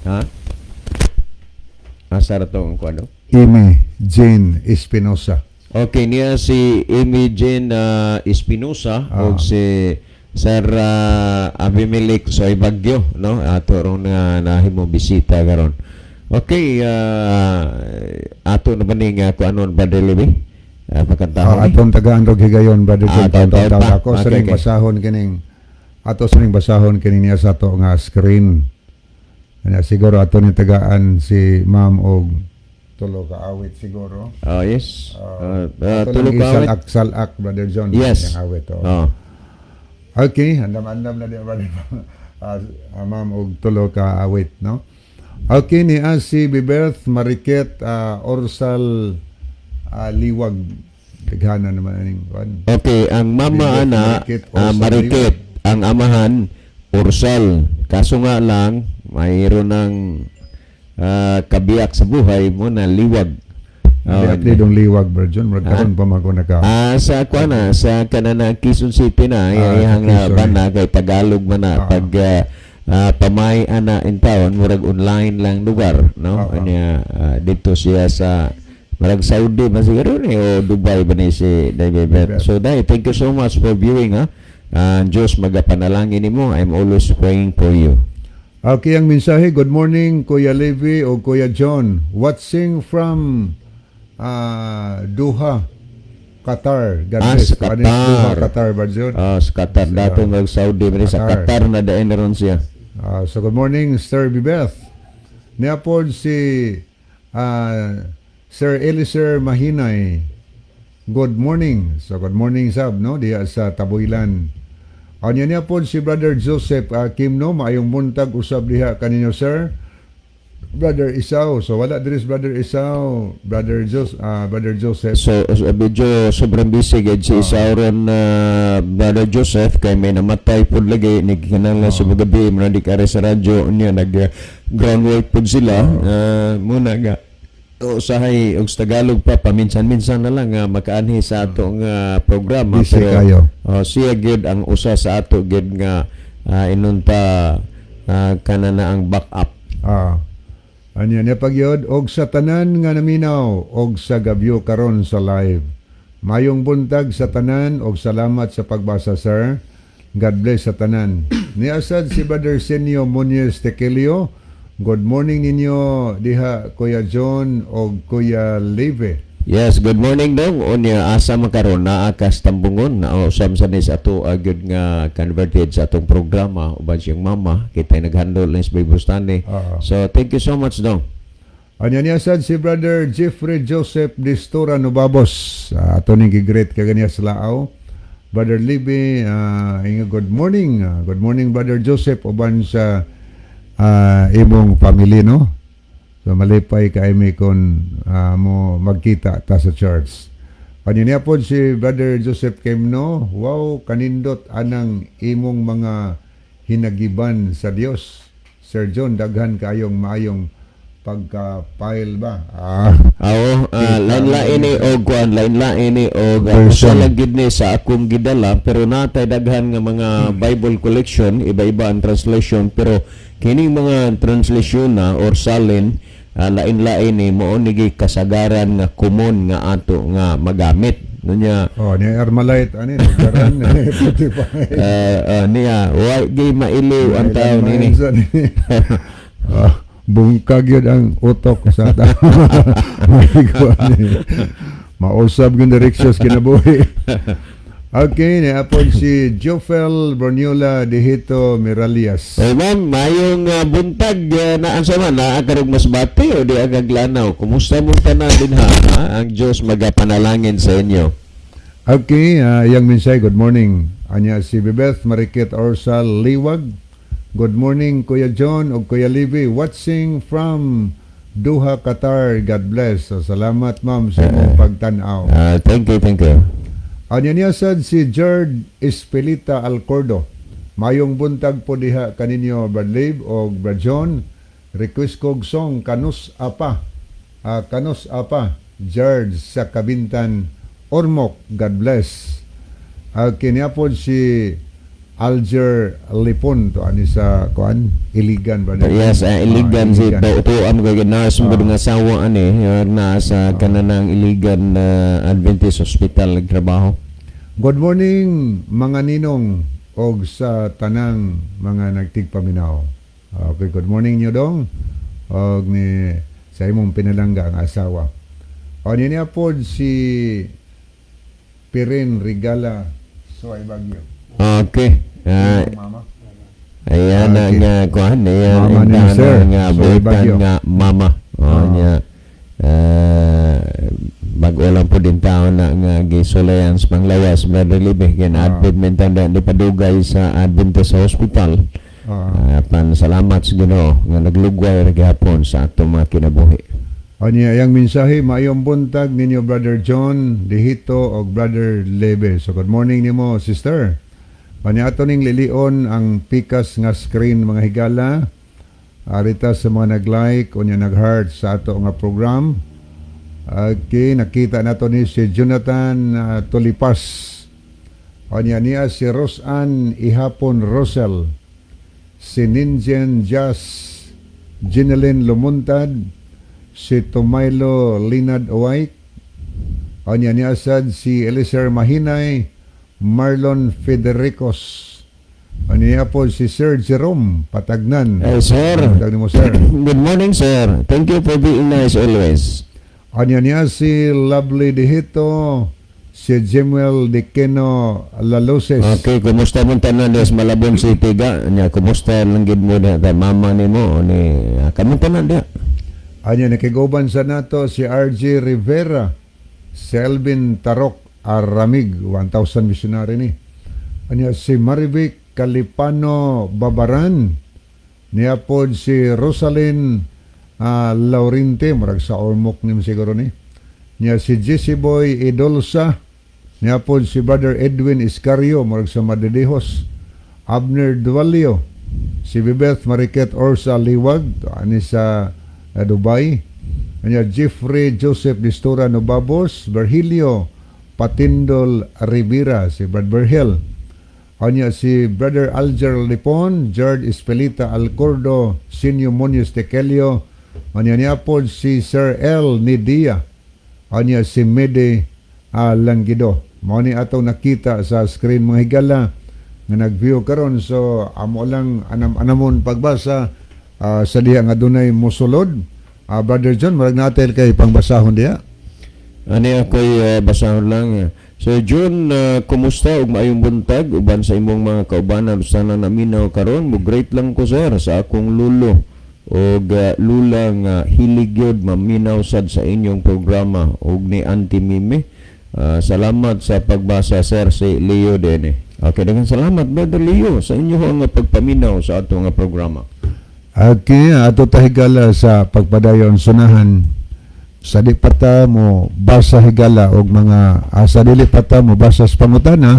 ha, asa ra to ang kuano? Amy Jane Espinosa. Okay, niya si Amy Jane Espinosa ug si Sir Abimelec Soy Bagyo, no? Ato ron nga nahimo bisita karon. Okay, ato na ba ni nga kuanon, Brother Levi? Pakantahon ni? Atong tagaan rog higayon, Brother John. Taon-taon Taon-taon pa. ako sa ning basahon kining ato sa ning basahon kining niya sa ato nga screen. Ana siguro ato ni tagaan si ma'am og tulo ka awit siguro. Oh, yes. Ato Tulo lang ka awit. isalak salak, Brother John. Yes. Yang awit oh. Oh. Okay, andam-andam na di, brother. Ma'am og tulo ka awit, no? Okay ni si Bibeth Mariket Orsal Liwag. Daghana naman aning kuan. Okay, ang mama Bibeth ana Mariket Orsal. Mariket, ang amahan Orsal. Kaso nga lang mayroon ng kabiyak sa buhay mo na liwag. Di Oh, apelidong Liwag, Brother John. Murag karon pa man ko naka. Sa kuan na sa kanana Quezon City na iyang Quezon. bana kay Tagalog man na pag pamay ana in town murag online lang lugar, no? Anya dito siya sa murag Saudi ba siguro ni o Dubai ba ni si David. David. So dai, thank you so much for viewing, ha. Diyos magapanalangin nimo. I'm always praying for you. Okay, ang mensahe, good morning Kuya Levi o Kuya John. Watching from Doha, Qatar. God bless. Sa Ano yung Doha, Qatar. Qatar, Brother John? Sa Qatar dato mag Saudi ba ni, sa Qatar. Qatar na dayon ron siya. So good morning, Sir Bibeth. Niapod si Sir Eliezer Mahinay. Good morning. So good morning sab, no, diha sa Tabuilan. Anya niya po si Brother Joseph Kimno, maayong buntag usab diha kaninyo, sir. Brother Isaw. So wala diri si Brother Isaw, Brother Joseph. So medyo sobrang busy gid si Isauron na Brother Joseph kay may namatay pud lagi ni kinahanglan sa gabi mo na di kare sa radyo niya nag groundwork pud sila. Muna nga usahay og sa Tagalog pa paminsan-minsan na lang nga makaanhi sa ato nga programa. Busy kayo. Oh, siya gyud ang usa sa ato gyud nga inunta kana na ang backup. Anya niya pagyod og sa tanan nga naminaw og sa gabyo karon sa live. Mayong buntag sa tanan og salamat sa pagbasa, sir. God bless sa tanan. Niasad si Brother Senyo Muñez Tequilio. Good morning ninyo diha, Kuya John og Kuya Leve. Yes, good morning, dong. Unya, asa man karon? Naa kas Tambungon na usam sa nis ato agad nga converted sa atong programa uban siyang mama kita naghandle ni sa Bible study. Oo. So thank you so much, dong. Anya niya sad si Brother Jeffrey Joseph Distura Nubabos. Ato ning gi-greet kaganiya sa laaw. Brother Libby, inga good morning. Good morning, Brother Joseph, uban sa imong family, no. So malipay kay mi kon mo magkita ta sa church. Anya niya po si Brother Joseph Kemno, "Wow, kanindot anang imong mga hinagiban sa Dios. Sir John, daghan kayong maayong pagka-file ba?" Oo, lain-lain ni og kuan, lain-lain ni og Version. Usa lang gid ni sa akong gidala, pero natay daghan nga mga Bible collection, iba-iba ang translation, pero kining mga translation na or salin, lain-lain ni mao ni kasagaran nga common nga ato nga magamit. Nunya Oh, ni Armalite ani nagkaran puti pa. Niya wa gi mailiw ang tao nini. Bungkag yun ang utok sa tao. Mausab yung direksyon sa kinabuhi. Okay, niapon si Jofel Borniola Dihito Miralias. Eh ma'am, mayong buntag, na ansa man naa karog Masbate o di agag Lanao. Kumusta mo tanan dinha? Ha? Ang Dios magapanalangin sa inyo. Okay, yang mensahe, good morning. Anya si Bebeth Marikit Orsal Liwag. "Good morning, Kuya John o Kuya Libby. Watching from Doha, Qatar. God bless." So, salamat, ma'am, sa imong pagtan-aw. Thank you, thank you. Anya niya sad si Gerd Espelita Alcordo. "Mayong buntag po diha kaninyo, Brad Lib o Brad John. Request kog song Kanus Apa. Kanus Apa. Gerd sa Kabintan, Ormoc. God bless." Kini po si Alger Lipon to ani sa kuan Iligan ba? Yes, Iligan si Iligan. To am kay nurse mo nga asawa ani na sa kananang Iligan Adventist Hospital nagtrabaho. Good morning, mga ninong og sa tanang mga nagtigpaminaw. Okay, good morning niyo dong og ni sa imong pinalangga ang asawa. O niya pod si Pirin Regala Suay Bagyo. Okay. Mama. Ayan na Okay. nga kuan, ayan Mama ni ang sir, nga Suay buitan Bagyo. Nga mama. Oh, niya bago lang po din taon na nga gisulayan sa panglawas, Brother Libe, kaya na-admit man taon di padugay sa Adventist Hospital. Pan salamat sa Ginoo nga naglugway ra gihapon sa atong mga kinabuhi. O niya, yang mensahe, "Maayong buntag ninyo, Brother John Dihito og Brother Lebe." So good morning nimo, sister. Kanya ato ning lilion ang pikas nga screen, mga higala. Arita sa mga nag-like o niya nag-heart sa ato nga program. Okay, nakita nato ni si Jonathan Tulipas. O niya niya si Rosan Ihapon Rosel. Si Ninjen Jas Ginelin Lumuntad, si Tomaylo Linad Owaik, anya niya sad si Eliezer Mahinay, Marlon Federicos. Anya niya po si Sir Jerome Patagnan. Hey, sir. Buntag nimo, sir. Good morning, sir. Thank you for being nice always. Anya niya si Lovely Dihito, si Jemuel Dequeno Laloses. Okay, kumusta mo tanan des Malabon City ga? Nya kumusta lang gid mo diha kay mama nimo ni kamo tanan diha? Anya nakiguban sa nato si RG Rivera, si Elvin Tarok Aramig, 1,000 missionary ni. Anya si Marivic Calipano Babaran, niya pod si Rosalyn Laurente, murag sa Ormoc ni siguro ni. Niya si Jesse Boy Idolsa, niya pod si Brother Edwin Iscario, murag sa Madridejos. Abner Dualio, si Bibeth Mariket Orsa Liwag, ani sa Dubai. Anya Jeffrey Joseph Distura Nobabos, Virgilio Patindol Rivera, si Brad Berhel. Anya si Brother Alger Lipon, Gerd Espelita Alcordo, Sinyo Munoz Tekelio. Anya niya po si Sir L. Nidia. Anya si Mede Langgido. Mao ni atong nakita sa screen, mga higala, nga nag-view karon, so amo lang anam-anamon pagbasa sa diha nga dunay mosulod. Brother John, murag natin kay pangbasahon diha. Ani ako'y basahon lang. Sir John, kumusta ug maayong buntag uban sa imong mga kaubanan sana naminaw karon? Mo great lang ko, sir, sa akong lulo og lula nga hilig gyud maminaw sad sa inyong programa ug ni Auntie Mimi. Salamat sa pagbasa, sir, si Leo dene. Okay, daghang salamat, Brother Leo, sa inyong nga pagpaminaw sa ato nga programa. Okay, ato ta, higala, sa pagpadayon sunahan sa di pa ta mo basa, higala, og mga sa dili pa ta mo basa sa pangutana,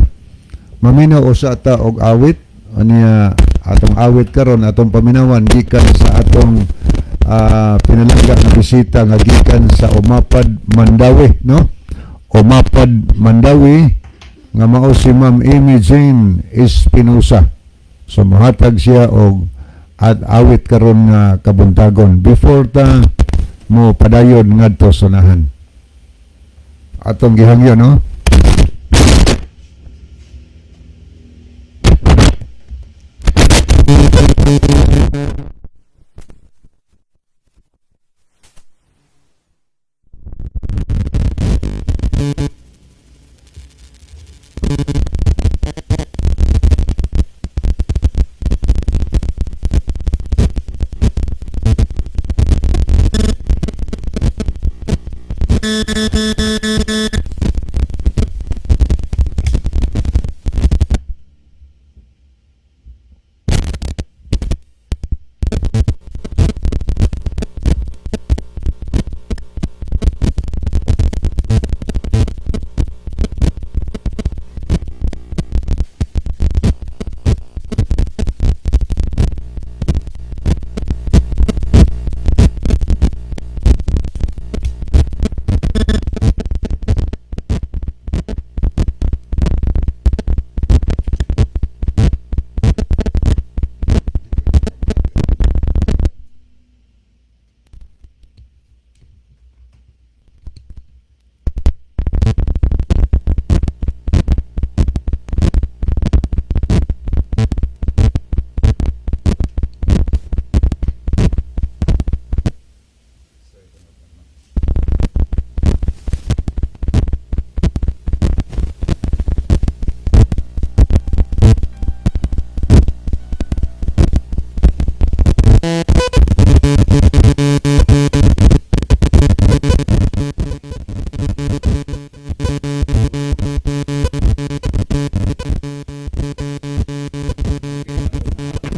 maminaw usa ta og awit. Unya atong awit karon, atong paminawan gikan sa atong pinalangga nga bisita nga gikan sa Umapad Mandawi, no? Umapad Mandawi nga mao si Ma'am Amy Jane Espinosa. So mohatag siya og at awit karon nga kabuntagon before ta mo padayon ngadto sunahan. Atong gihangyo, no?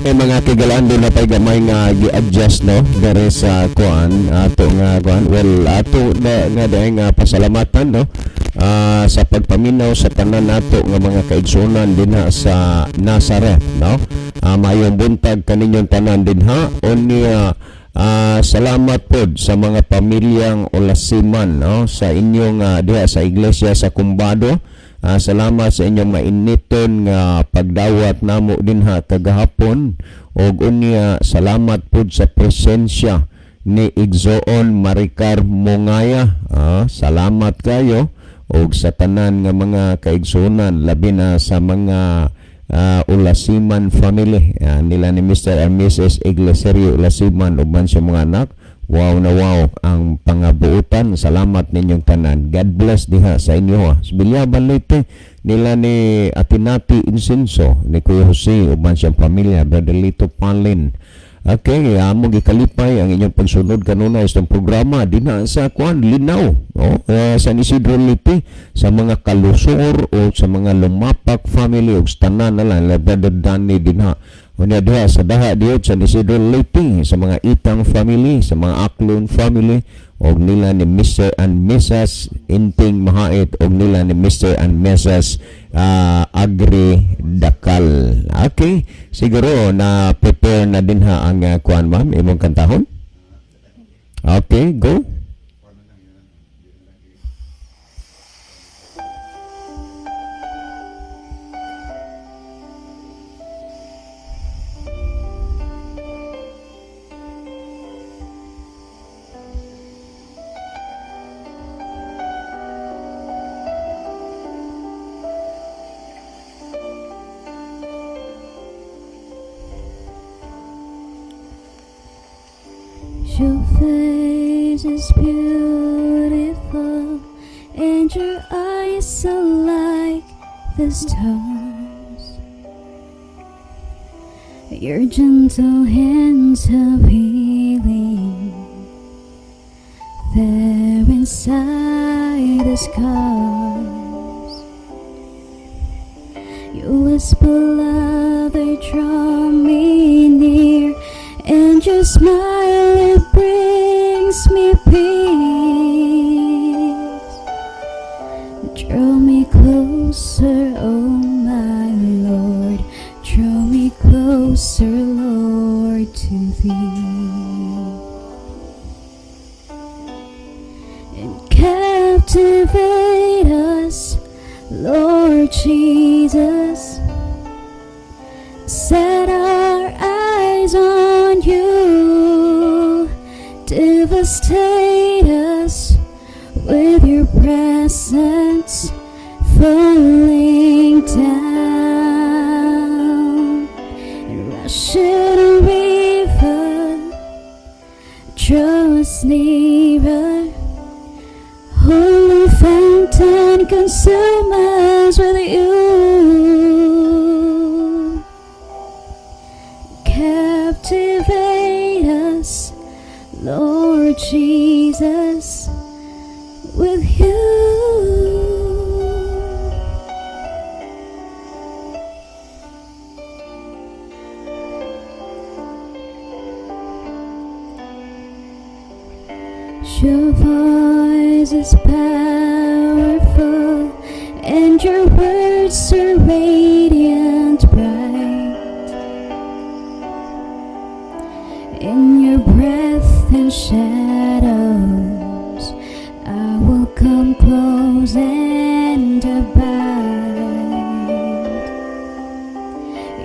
Eh, mga kigalaan, duna pay gamay nga gi-adjust, no, dere sa kuan ato nga kuan. Well, ato na nga dahil nga pasalamatan, no, sa pagpaminaw sa tanan nato nga mga kaigsunan dinha sa Nazareth, no. Maayong buntag kaninyong tanan dinha. Unya salamat pod sa mga pamilyang Olasiman, no, sa inyong diha sa iglesia sa Kumbado. Salamat sa inyong mainiton nga pagdawat namo dinha kagahapon ug unya salamat pud sa presensya ni Igsoon Maricar Mongaya. Salamat kayo og sa tanan nga mga kaigsuonan, labi na sa mga Ulasiman family, nila ni Mr. and Mrs. Igleserio Ulasiman ug man sa mga anak. Wow na wow ang pangabuutan. Salamat ninyong tanan. God bless diha sa inyo. Ha. Sa Bilyaban Leyte, nila ni Atinati Insinso, ni Kuya Jose uban siyang pamilya, Brother Lito Palin. Okay, amo gikalipay ang inyong pagsunod kanunay sa programa dinha sa kuan Linaw, no? San Isidro Leyte, sa mga kalusor o sa mga Lumapak family ug sa tanan na lang, Brother Danny dinha. Unya diha sa Daha diot San Isidro Leyte, sa mga Itang family, sa mga Aklon family og nila ni Mr. and Mrs. Inting Mahait og nila ni Mr. and Mrs. Agri Dakal. Okay, siguro na prepare na din ha ang kuan, ma'am, imong kantahon. Okay, go. Your face is beautiful. And your eyes are like the stars. Your gentle hands of healing there inside the scars. You whisper love, they draw me near, and your smile, it brings me peace. Draw me closer, oh my Lord. Draw me closer, Lord, to thee. And captivate us, Lord Jesus. Set our eyes on you. Devastate us with your presence falling down. And rushing river, draw us nearer. Holy fountain, consume us with you. Captivate us, Lord Jesus, with you. Your voice is powerful, and your words are radiant bright. In your breath and shadows, I will come close and abide.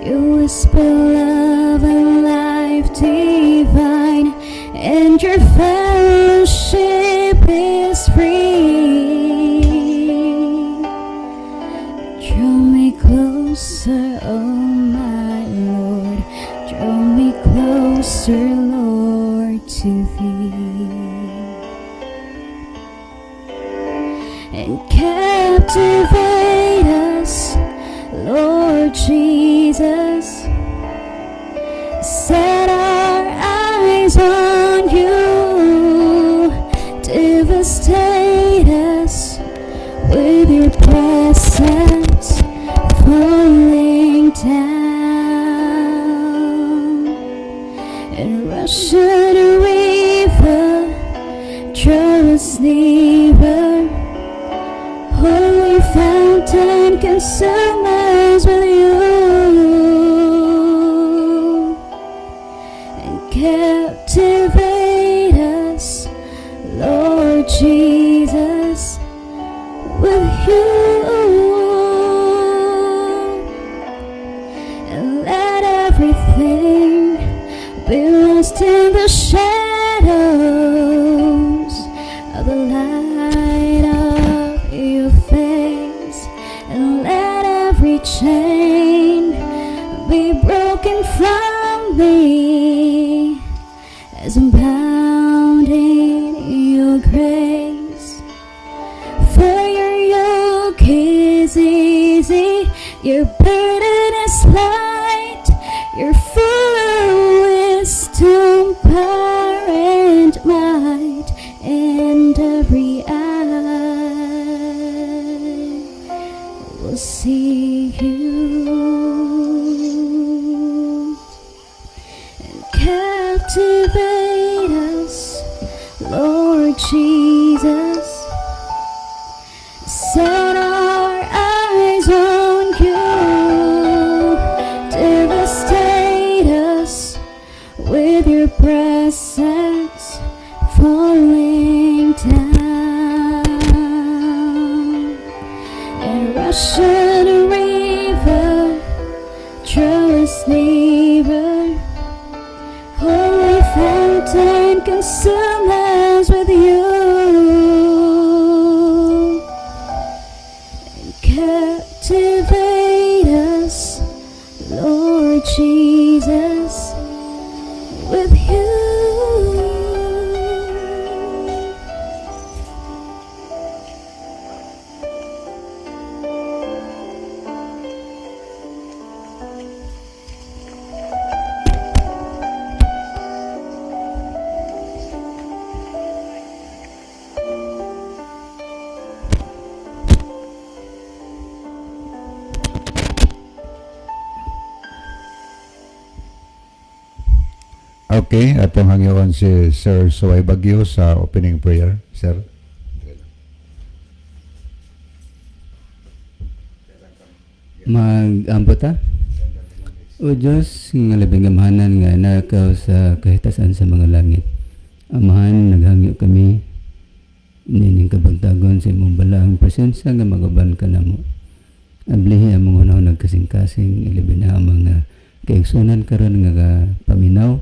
You whisper love and life divine, and your fellowship is free. Draw me closer, oh my Lord. Draw me closer, Lord, to thee. And captivate us, Lord Jesus. Set our eyes on you. Devastate us with your presence falling down. And rushing river, draw us nearer. Holy fountain, consume us with you. And captivate us, Lord Jesus, with you. And let everything be lost in the shadows of the light of your face. And let every chain be broken from me as I'm bound in your grace. For your yoke is easy, your burden is light, you're full of wisdom, power, and might, and every eye will see you. And captivate us, Lord Jesus. Set our eyes on you. Devastate us with your presence falling down. And rushing river, draw us nearer. Holy fountain, consume us with you. And captivate us, Lord Jesus, with you. Okay, atong hangyoon si Sir Suway Bagyo sa opening prayer. Sir. Mag-ampo ta. O Diyos, nga labing gamhanan nga nakaw sa kahitasan sa mga langit. Amahan, naghangyo kami nining kabuntagon sa imong balaang presensya nga magaban ka namo. Ablihi among hunahuna, nagkasing-kasing, ilabi na ang mga kaigsunan karon nga paminaw.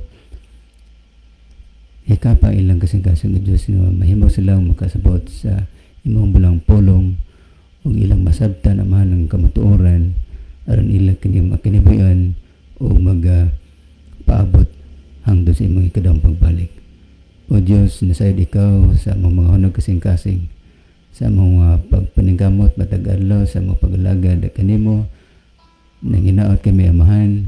Hikapa ilang kasing-kasing, O Diyos, nga mahimo silang makasabot sa imong balaang pulong ug ilang masabtan, Amahan, ang kamatuoran aron ila kini makinabuhian o mag paabot hangtod sa imong ikaduhang pagbalik. O Diyos, nasayod ikaw sa among mga hunong kasing-kasing, sa among mga pagpaningkamot matag adlaw, sa among pag-alagad kanimo. Nanginaot kami, Amahan,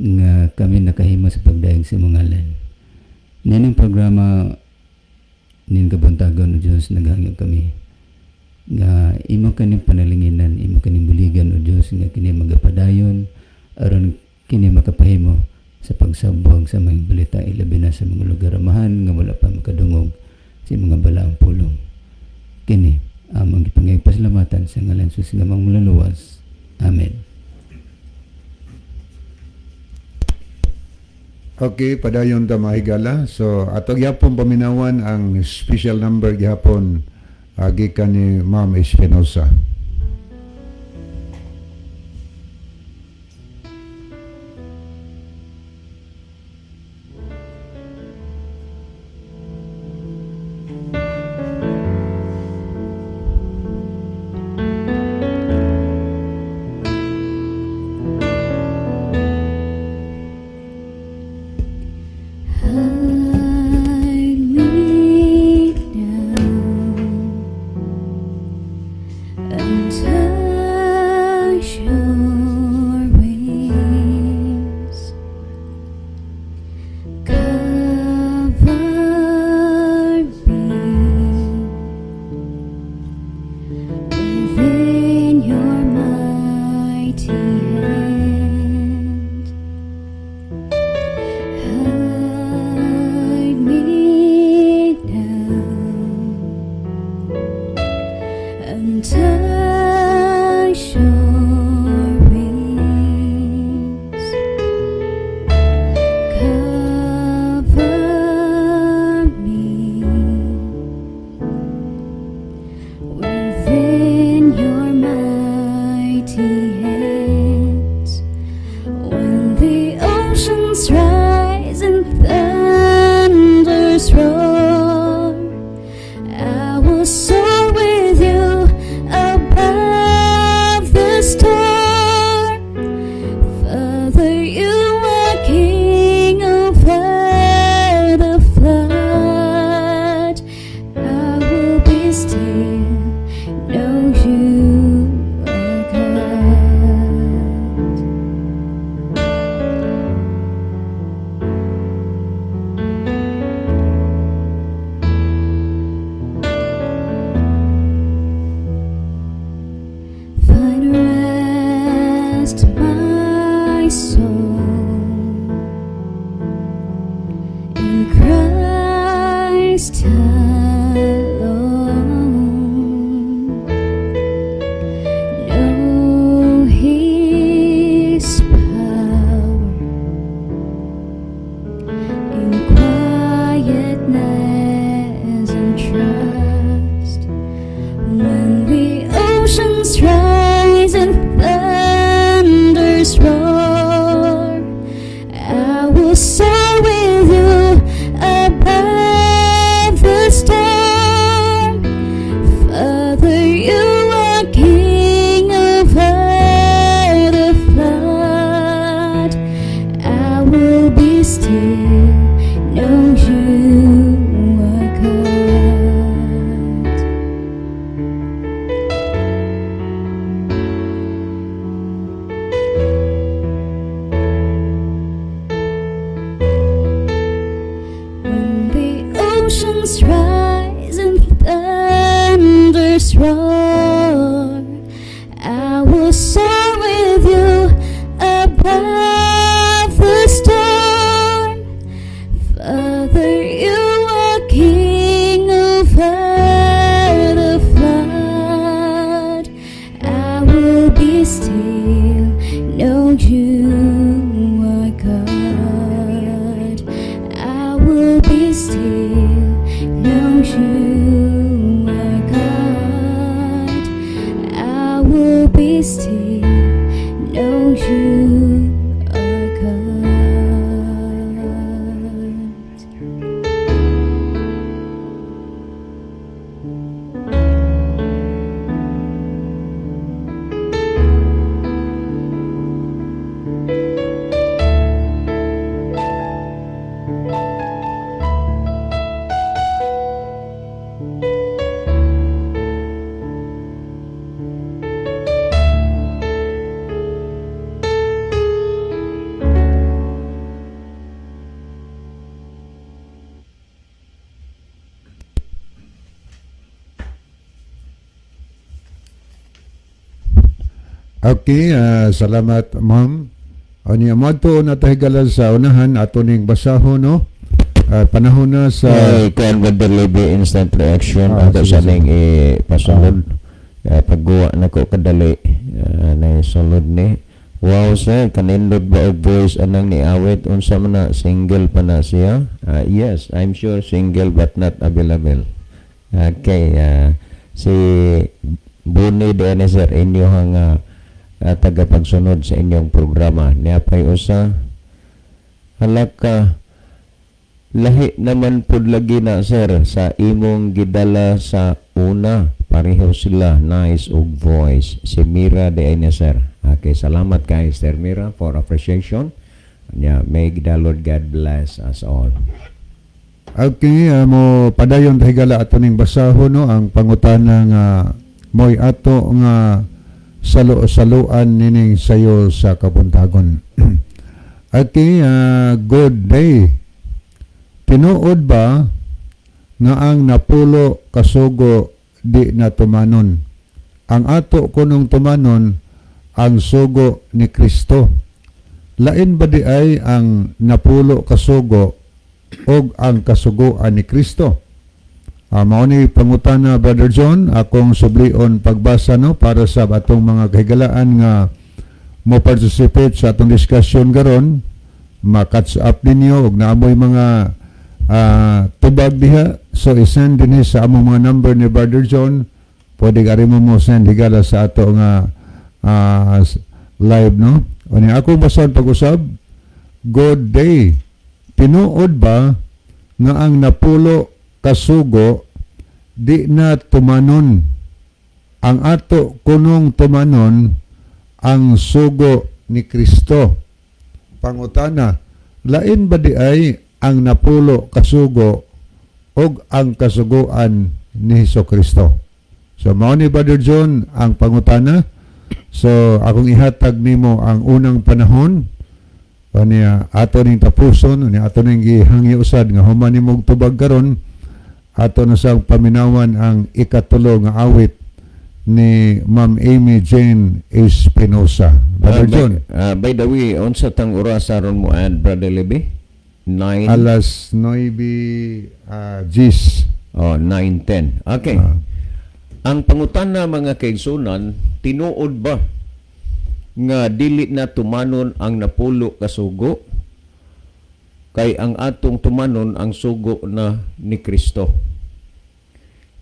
nga kami nakahimo sa pagdayeg sa imong ngalan. Nining programa nin kabuntagon, O Diyos, naghangyo kami nga imo kaning panalanginan, imo kaning buligan, O Diyos, nga kini magapadayon aron kini makapahimo sa pagsabwag sa mga balita, ilabi na sa mga lugar, Amahan, nga wala pa makadungog sa mga balaang pulong. Kini among gipangayong pasalamatan sa ngalan sa nga manluluwas. Amen. Okay, padayon ta, mga higala. So, ato gyapon paminawan ang special number gihapon gikan ni Ma'am Espinosa. Hide me now and touch your wings. Cover me within your mighty hand. Hide me now and touch your wings. Cover me within your mighty hands. When the oceans rise and thunders roar, I will soar with you above the storm. Father, you are king over the flood. I will be still, know you are God. Find rest, my soul, in Christ alone. Know His power in quietness and trust. When the oceans rise and thunders roar, I will soar with you above the storm. Father, you are king over the flood. I will be still, know you are God. When the oceans rise and thunders roar, I will soar with you above the storm. Okay, salamat, ma'am. Ani mo na ta, higala, sa unahan ato ning basahon, no. Panahon na sa Ay, kuan, Brother Libby, instant reaction ato sige, sa sige. ning ipasunod. Pagguwa na ko kadali na sulod ni. Wow sir, kanindot ba og voice anang ni awit? Unsa man na, single pa na siya? Yes, I'm sure single but not available. Okay, si Buni de sir, inyong tagapagsunod sa inyong programa. Niya pay usa. Halaka, lahi naman pud lagi na sir sa imong gidala sa una. Pareho sila nice og voice. Si Mira de na sir. Okay, salamat kay Sir Mira for appreciation. Yeah, may the Lord God bless us all. Okay, mo padayon ta, higala, ato ning basahon, no, ang pangutana nga moy ato nga salo-saluan nining sayo sa kabuntagon. Okay, good day. Tinuod ba nga ang napulo kasugo di na tumanon? Ang ato kunong tumanon ang sugo ni Kristo. Lain ba di ay ang napulo kasugo og ang kasuguan ni Kristo? Mao ni pangutana, Brother John, akong sublion pagbasa, no, para sa atong mga kahigalaan nga mo participate sa atong discussion karon, ma-catch up ninyo og naamoy mga tubag diha, so i-send dinhi sa among mga number ni Brother John. Pwede gari mo send, higala, sa ato nga live, no. Unya ako basahon pag-usab. Good day. Tinuod ba nga ang napulo kasugo di na tumanon? Ang ato kunong tumanon ang sugo ni Kristo. Pangutana, lain ba di ay ang napulo kasugo og ang kasuguan ni Hesus Kristo? So mao ni, Brother John, ang pangutana. So akong ihatag nimo ang unang panahon niya ato ning tapuson niya, ato ning gihangyo usad nga human nimo og tubag karon, ato na sang paminawan ang ikatulo nga awit ni Ma'am Amy Jane Espinosa. Brother John. By the way, unsa tang oras aron mo add, Brother Libby? 9 Alas 9 gis. Oh, 9:10. Okay. Ang pangutana, mga kaigsunan, tinuod ba nga dili na tumanon ang napulo ka sugo? Kay ang atong tumanon ang sugo na ni Kristo.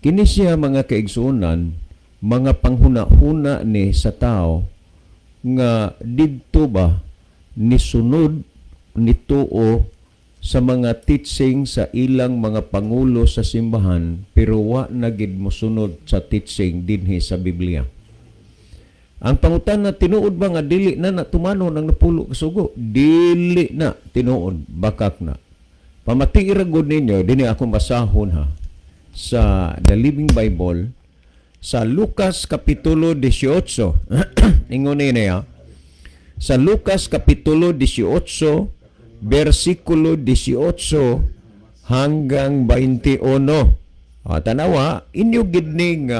Kini siya, mga kaigsunan, mga panghuna-huna ni sa tao nga didto ba ni sunod ni tuo sa mga teaching sa ilang mga pangulo sa simbahan, pero wa na gid mosunod sa teaching dinhi sa Biblia. Ang pangutana, tinuod ba nga dili na na tumanon ang napulo ka sugo? Dili na tinuod, bakak na. Pamati ra gud ninyo, dinhi akong basahon ha sa The Living Bible sa Lucas Kapitulo 18. Ingon ni niya sa Lucas Kapitulo 18 versikulo 18 hanggang 21. Tanawa, inyo gid ning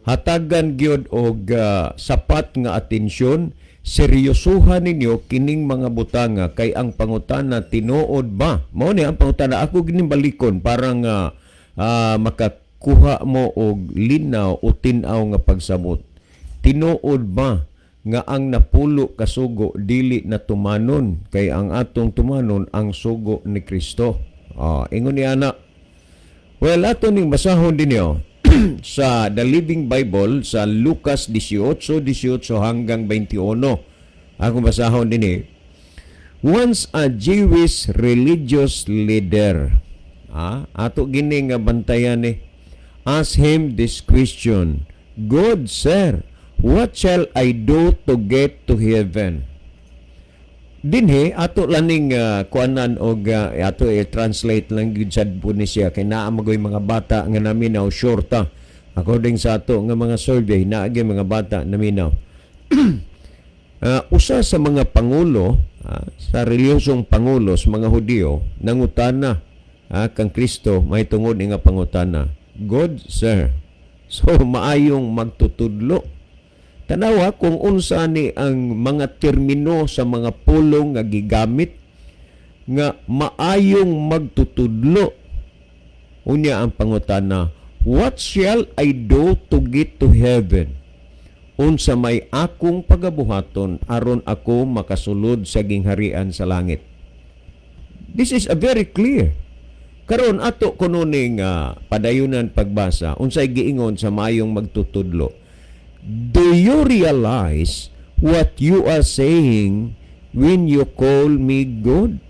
hatagan gyud og sapat nga atensyon, seryosuhan ninyo kining mga butanga kay ang pangutana, tinuod ba? Mao ni ang pangutana, ako gining balikon parang makakuha mo og linaw o tin-aw nga pagsabot. Tinuod ba nga ang napulo kasugo dili na tumanon kay ang atong tumanon ang sugo ni Kristo? Ingon ni ana. Well, ato ning basahon dinyo sa The Living Bible sa Lucas 18, 18 hanggang 21. Akong basahon dinhi. Once a Jewish religious leader, ato gini nga bantayan ni, ask him this question: "Good sir, what shall I do to get to heaven?" Dinhi ato laning kuanan og ato i-translate lang gyud sad po ni siya kay naa magoy mga bata nga naminaw, shorta. According sa ato nga mga survey, naa gyud mga bata naminaw. Usa sa mga pangulo sa relihiyosong pangulo sa mga Hudiyo nangutana kang Kristo may tungod nga pangutana: "Good sir." So maayong magtutudlo. Tanawa kung unsa ni ang mga termino sa mga pulong nga gigamit nga maayong magtutudlo. Unya ang pangutana, "What shall I do to get to heaven?" Unsa may akong pagabuhaton aron ako makasulod sa gingharian sa langit? This is a very clear. Karon ato kuno ning padayunan pagbasa unsay giingon sa maayong magtutudlo. "Do you realize what you are saying when you call me good?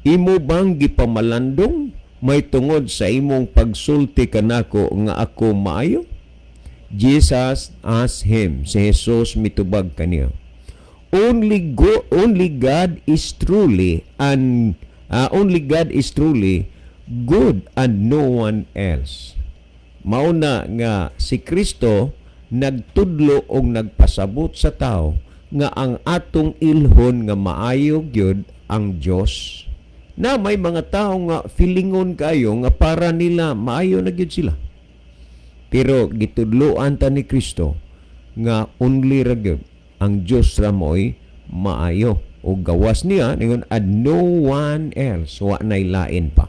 Imo bang gipamalandong may tungod sa imong pagsulti kanako nga ako maayo?" Jesus asked him, si Jesus mitubag kaniya. Only God is truly good and no one else. Mauna nga si Kristo nagtudlo og nagpasabot sa tao nga ang atong ilhon nga maayo gyud ang Dios. Na may mga tao nga feelingon kayo nga para nila maayo na gyud sila. Pero gitudloan ta ni Kristo nga only ra gyud ang Dios ra mo'y maayo o gawas niya ningon and no one else, wa nay lain pa.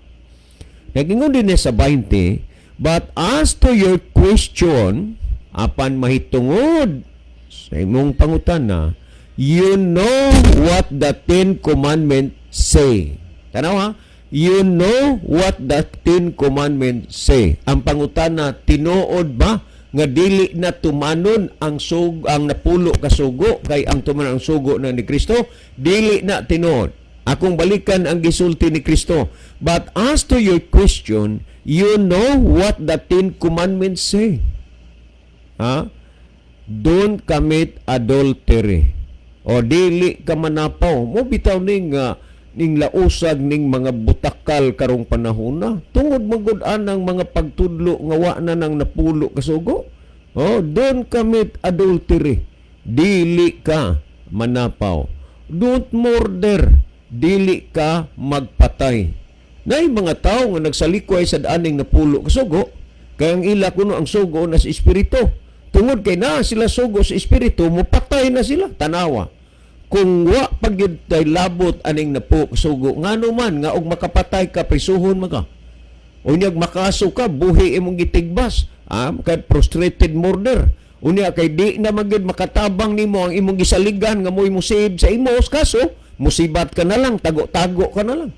Nagingon din niya sa 20, "But as to your question," apan mahitungod sa imong pangutana, "you know what the Ten Commandments say." Tanaw ha? "You know what the Ten Commandments say." Ang pangutana, tinuod ba nga dili na tumanon ang napulo ka sugo kay ang tumanon ang sugo na ni Kristo? Dili na tinuod. Akong balikan ang gisulti ni Kristo. "But as to your question, you know what the Ten Commandments say." Ha? "Don't commit adultery." O dili ka manapaw. Mo bitaw ning lausag ning mga butakal karong panahon na. Tungod magud anang mga pagtudlo nga wa na nang napulo ka sugo. Oh, "Don't commit adultery." Dili ka manapaw. "Don't murder." Dili ka magpatay. Nay mga tao nga nagsalikway sa daaning napulo ka sugo, kay ang ila kuno ang sugo na sa espiritu. Tungod kay na sila sugo sa espiritu, mupatay na sila. Tanawa. Kung wa pagyud tay labot aning napulo sugo, ngano man nga og makapatay ka, prisuhon man ka. Unyag makaso ka, buhi imong gitigbas. Ah, kay frustrated murder. Unya kay di na magyud makatabang nimo ang imong gisaligan nga mo'y musib sa imo kaso, musibat ka na lang, tago-tago ka na lang.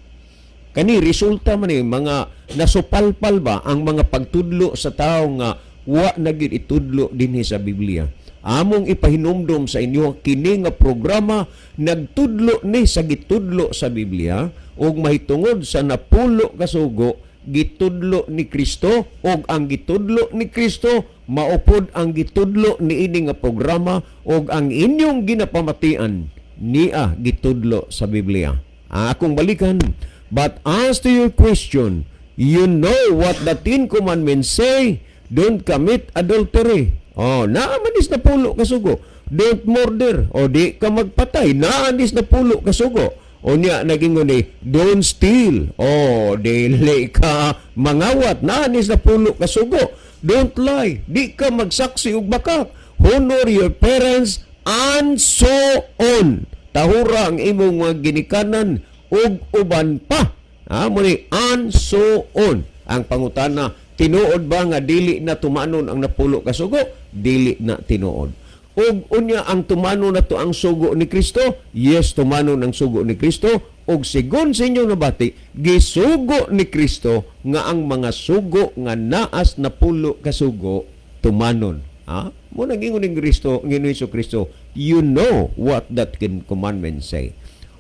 Kani resulta man ni mga nasupalpal ba ang mga pagtudlo sa tao nga wa na gyud itudlo dinhi sa Biblia. Among ipahinumdom sa inyo kini nga programa nagtudlo ni sa gitudlo sa Biblia ug mahitungod sa napulo ka sugo gitudlo ni Kristo, ug ang gitudlo ni Kristo maupod ang gitudlo niini nga programa ug ang inyong ginapamatian nia gitudlo sa Biblia. Akong balikan, "But as to your question, you know what the Ten Commandments say. Don't commit adultery." Oh, naa man is napulo ka sugo. "Don't murder." O di ka magpatay. Naa is napulo ka sugo. O niya nagingon ni, "Don't steal." O dili ka mangawat. Naa is napulo ka sugo. "Don't lie." Di ka magsaksi og bakak. "Honor your parents," and so on. Tahura ang imong mga ginikanan ug uban pa. Ha, mo ni and so on. Ang pangutana, tinuod ba nga dili na tumanon ang napulo ka sugo? Dili na tinuod. Ug unya ang tumanon na to ang sugo ni Kristo? Yes, tumanon ang sugo ni Kristo. Ug sigon sa inyong nabati, gisugo ni Kristo nga ang mga sugo nga naas napulo ka sugo tumanon. Ha? Mo nang ingon ni Kristo, ngingon Hesus Kristo, "You know what that commandment say."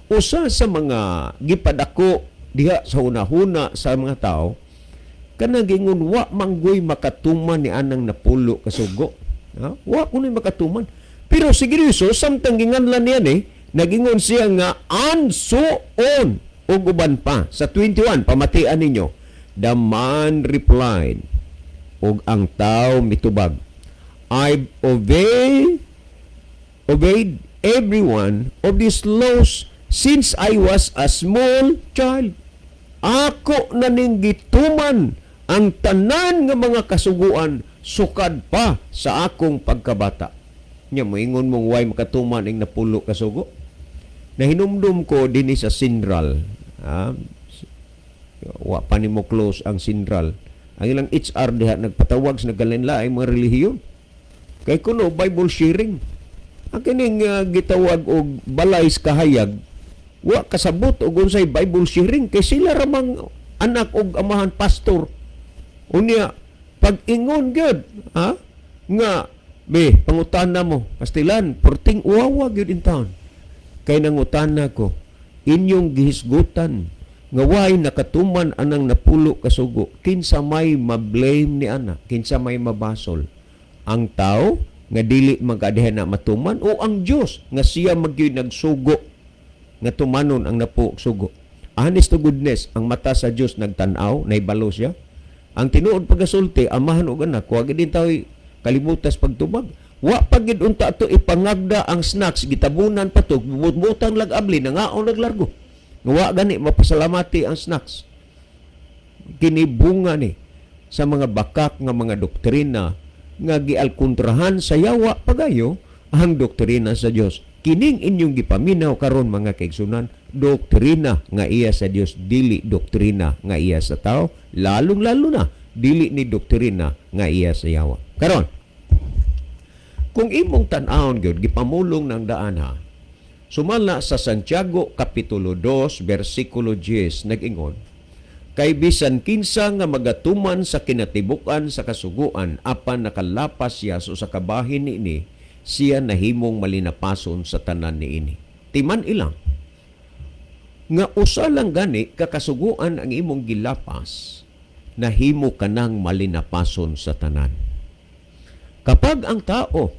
Usa sa mga gipadako diha sa hunahuna sa mga tao kanang gingon wa manggoy makatuman ni anang napulo ka sugo. Ha? Wa kuno'y makatuman. Pero si Kristo samtang ginganlan niya ni, nagingon siya nga and so on ug uban pa. Sa 21, pamatian ninyo. The man replied, ug ang tao mitubag, "I've obeyed every one of these laws since I was a small child." Ako na ning gituman ang tanan nga mga kasuguan sukad pa sa akong pagkabata. Nya moingon mong way makatuman ing 10 ka sugo. Nahinumdum ko dinhi sa Sinral. Ah, wa pa nimo close ang Sinral. Ang ilang HR diha nagpatawag sa nagkalain-laing mga relihiyon. Kay kuno Bible sharing. Ang kining gitawag og balay sa kahayag, wa kasabot og unsay Bible sharing kay sila ramang anak og amahan pastor. Unya pag ingon gyud, ha? Nga be pangutana mo, pastilan, perting uwawa gyud in town. Kay nangutana ko, inyong gihisgutan nga way nakatuman anang 10 ka sugo, kinsa may ma-blame ni ana, kinsa may mabasol? Ang tao nga dili magkadiha na matuman o ang Dios nga siya magyud nagsugo nga tumanon ang 10 sugo? Honest to goodness, ang mata sa Dios nagtan-aw, naibalo siya. Ang tinuod pagasulti, amahan og anak, wa gid tao'y kalibutas pagtubag. Wa pa gid unta to ipangagda ang snacks, gitabunan pa to, butbutang lag-abli, nangaon naglargo. Wa gani mapasalamati ang snacks. Kinibunga ni sa mga bakak nga mga doktrina nga gialkontrahan sa yawa pagayo ang doktrina sa Dios. Kining inyong gipaminaw karon, mga kaigsunan, doktrina nga iya sa Dios, dili doktrina nga iya sa tao, lalong-lalo na dili ni doktrina nga iya sa yawa. Karon, kung imong tan-awon gyud, gipamulong ng daan ha, sumala sa Santiago Kapitulo 2, versikulo 10, nag-ingon, "Kay bisan kinsa nga magatuman sa kinatibuk-an sa kasuguan, apan nakalapas siya sa usa ka bahin niini, siya nahimong malinapason sa tanan niini." Timan ilang nga usa lang gani ka kasuguan ang imong gilapas, nahimo ka nang malinapason sa tanan. Kapag ang tao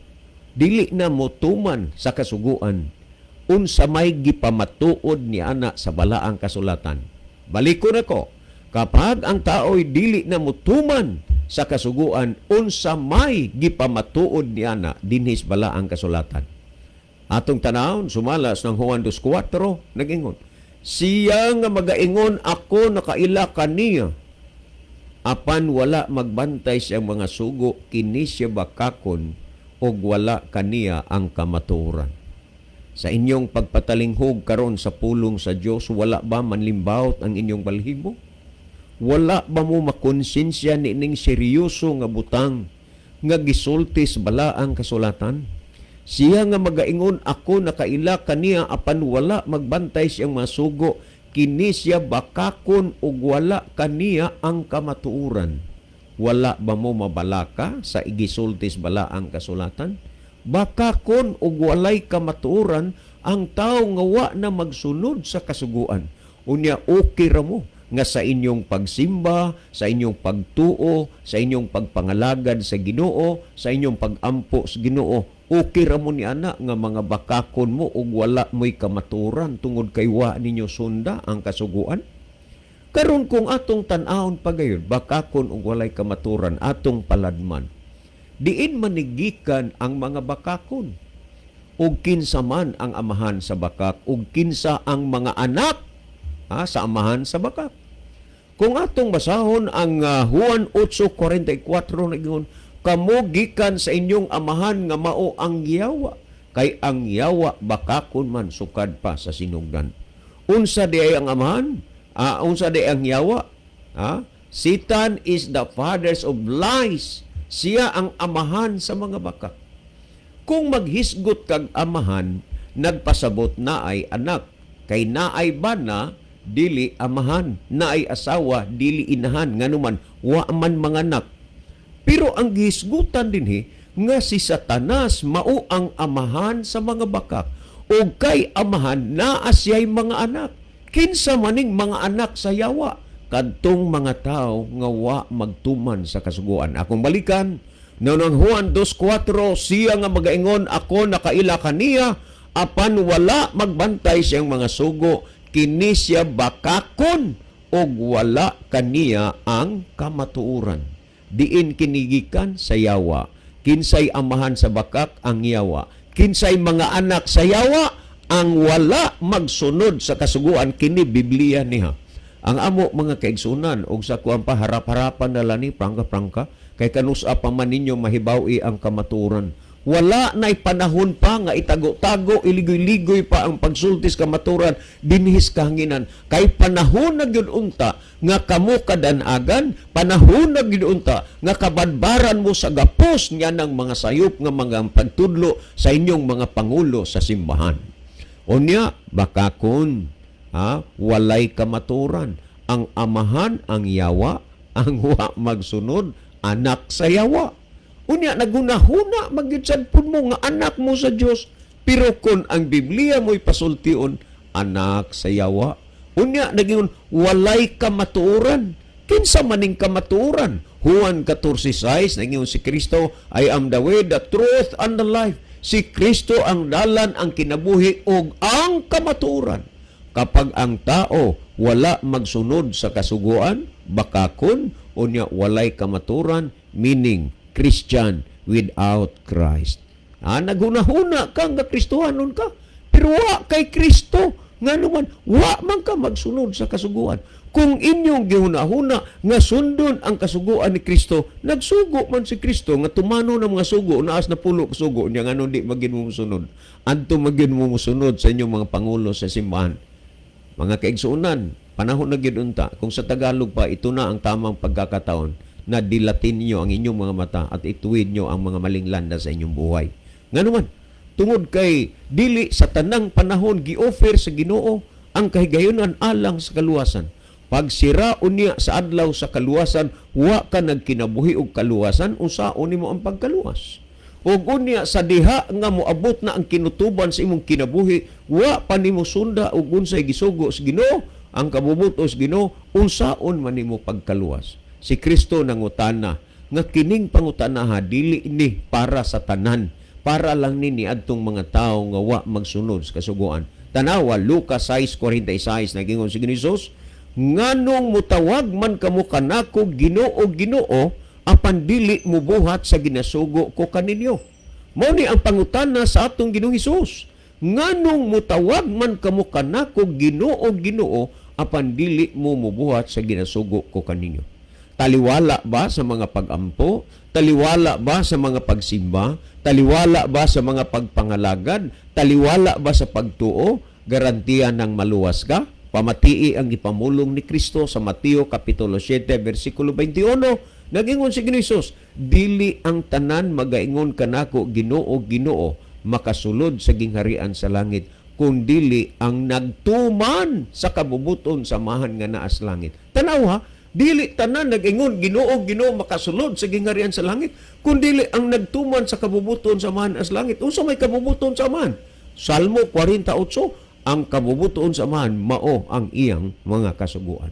dili na motuman sa kasuguan, unsa may gipamatuod ni ana sa balaang kasulatan? Balikon ako. Kapag ang tao'y dili na motuman sa kasuguan, unsa may gipamatuod ni ana dinhi sa balaang kasulatan? Atong tanawon sumala sa Juan 2:4, nagingon, "Siya nga magaingon, 'Ako nakaila kaniya,' apan wala magbantay siyang mga sugo, kini siya bakakon ug wala kaniya ang kamatuoran." Sa inyong pagpatalinghog karon sa pulong sa Dios, wala ba manlimbawot ang inyong balhibo? Wala ba mo makonsensya niining seryoso nga butang nga gisulti sa balaang kasulatan? Siya nga magaingon, "Ako nakaila kaniya," apan wala magbantay siyang masugo, kini siya bakakon ug wala kaniya ang kamatuoran. Wala ba mo mabalaka sa igisulti sa balaang kasulatan? Bakakon ug walay kamatuoran ang tao nga wa na magsunod sa kasuguan. Unya okay ra mo nga sa inyong pagsimba, sa inyong pagtuo, sa inyong pagpangalagad sa Ginoo, sa inyong pagampo sa Ginoo, okay ra mo ni ana nga mga bakakon mo ug wala mo'y kamatuoran tungod kay wa ninyo sunda ang kasuguan. Karon kung atong tan-awon pagayon, bakakon ug walay kamatuoran, atong paladman. Diin manigikan ang mga bakakon? Ug kinsa man ang amahan sa bakak ug kinsa ang mga anak sa amahan sa bakak? Kung atong basahon ang Juan 8:44, nagingon, "Kamo gikan sa inyong amahan nga mao ang yawa, kay ang yawa bakakon man sukad pa sa sinugdan." Unsa di ay ang amahan? Unsa di ang yawa? Satan is the fathers of lies. Siya ang amahan sa mga bakak. Kung maghisgot kag amahan, nagpasabot na ay anak. Kay naay bana, dili amahan. Naay asawa, dili inahan. Nganuman, wa man mga anak. Pero ang gihisgutan dinhi nga si Satanas mao ang amahan sa mga bakak. O kay amahan, naa siya'y mga anak. Kinsa maning mga anak sa yawa? Kadtong mga tao nga wa magtuman sa kasuguan. Akong balikan, no nang Juan 2:4, "Siya nga magaingon, 'Ako nakaila kaniya,' apan wala magbantay siyang mga sugo, kini siya bakakon ug wala kaniya ang kamatuoran." Diin kinigikan? Sa yawa. Kinsay amahan sa bakak? Ang yawa. Kinsay mga anak sa yawa? Ang wala magsunod sa kasuguan. Kini Biblia niya. Ang amo, mga kaigsunan, og sa kuan pa, harap-harapan na lani, prangka-prangka, kay kanusa pa man ninyo mahibawi ang kamatuoran. Wala na'y panahon pa nga itago-tago, iligoy-ligoy pa ang pagsultis kamaturan dinhis kahanginan. Kay panahon na gyud unta nga kamo kadanagan, panahon na gyud unta nga kabadbaran mo sa gapos niya ng mga sayop nga mga pagtudlo sa inyong mga pangulo sa simbahan. Unya, baka kun ha, walay kamaturan. Ang amahan ang yawa, ang wa magsunod, anak sa yawa. Unya, nagunahuna magyud sad pud mo nga anak mo sa Dios. Pero kung ang Biblia mo'y pasultion, anak sa yawa. Unya, nagingon, walay kamatuoran. Kinsa maning kamatuoran? Juan 14:6, nagingon si Kristo, "I am the way, the truth, and the life." Si Kristo ang dalan, ang kinabuhi, ug ang kamatuoran. Kapag ang tao wala magsunod sa kasuguan, bakakon, unya walay kamatuoran, meaning Christian without Christ. Ah, naghunahuna ka nga Kristohanon ka, pero wa kay Kristo. Nga naman, wa man ka magsunod sa kasuguan. Kung inyong gihunahuna nga sundon ang kasuguan ni Kristo, nagsugo man si Kristo nga tumano ng mga sugo, naas na pulo kasugo niya, ngano di magin mo musunod? Adto magin mo musunod sa inyong mga pangulo sa simbahan. Mga kaigsuonan, panahon na gyud unta, kung sa Tagalog pa, ito na ang tamang pagkakataon na dilatin niyo ang inyong mga mata at ituwid niyo ang mga maling landas sa inyong buhay. Nga naman, tungod kay dili sa tanang panahon gi-offer sa Ginoo ang kahigayonan alang sa kaluwasan. Pag sira unya sa adlaw sa kaluwasan, wa ka nagkinabuhi og kaluwasan, unsaon nimo ang pagkaluwas? Ug unya sa diha nga moabot na ang kinutuban sa imong kinabuhi, wa pa nimo sunda og unsay gisugo sa Ginoo, ang kabubuto sa Ginoo, unsaon man nimo pagkaluwas? Si Kristo nangutana nga kining pangutanaha dili ni para sa tanan, para lang ni niadtong mga tawo nga wa magsunod sa kasuguan. Tanawa Lucas 6:46, nagingon si Ginoo Jesus, "Nganong mutawag man kamo kanako Ginoo, Ginoo, apan dili mubuhat sa ginasugo ko kaninyo?" Mao ni ang pangutana sa atong Ginoong Hesus. Nganong mutawag man kamo kanako Ginoo, Ginoo, apan dili mo mubuhat sa ginasugo ko kaninyo? Taliwala ba sa mga pagampo? Taliwala ba sa mga pagsimba? Taliwala ba sa mga pagpangalagad? Taliwala ba sa pagtuo? Garantiya ng maluwas ka? Pamatii ang ipamulong ni Kristo sa Mateo Kapitulo 7, versikulo 21. Nagingon si Ginoo Hesus, "Dili ang tanan magaingon kanako Ginoo, Ginoo makasulod sa gingharian sa langit, kundili ang nagtuman sa kabubuton sa Amahan nga naa sa langit." Tanaw ha, dili tanan nag-ingon Ginoo, Ginoo makasulod sa gingharian sa langit, kundili ang nagtuman sa kabubuton sa Amahan sa langit. Unsa may kabubuton sa Amahan? Salmo 48, ang kabubuton sa Amahan mao ang iyang mga kasuguan.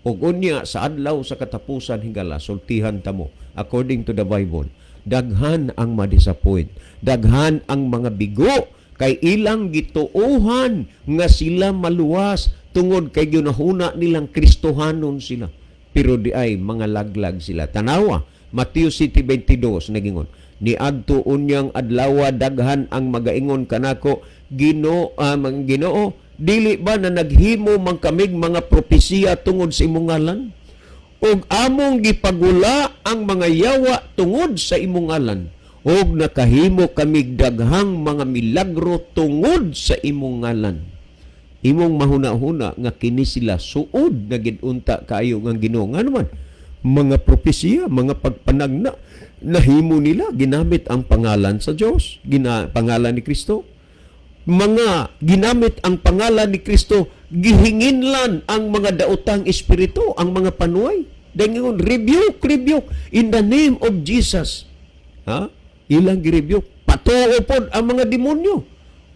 Ug unya sa adlaw sa katapusan, higala, sultihan tamo according to the Bible, daghan ang madisappoint, daghan ang mga bigo kay ilang gituohan nga sila maluwas tungod kay ginahuna nilang Kristohanon sila. Pero di ay mga laglag sila. Tanawa, Mateo 7:22, nagingon, "Niadto unyang adlawa daghan ang magaingon kanako, Ginoo, mga Ginoo, dili ba na naghimo man kamig mga propesiya tungod sa imong ngalan? Ug among gipagula ang mga yawa tungod sa imong ngalan? Ug nakahimo kamig daghang mga milagro tungod sa imong ngalan?" Imong mahuna-huna nga kini sila suod na gid unta kaayo nga Ginoo. Nga naman, mga propesiya, mga pagpanagna nahimo nila ginamit ang pangalan sa Dios, pangalan ni Kristo. Mga ginamit ang pangalan ni Kristo, gihinginlan ang mga daotang espiritu, ang mga panuay. Dayon rebuke, rebuke in the name of Jesus. Ha? Ilang gi-rebuke. Patuo pod ang mga demonyo.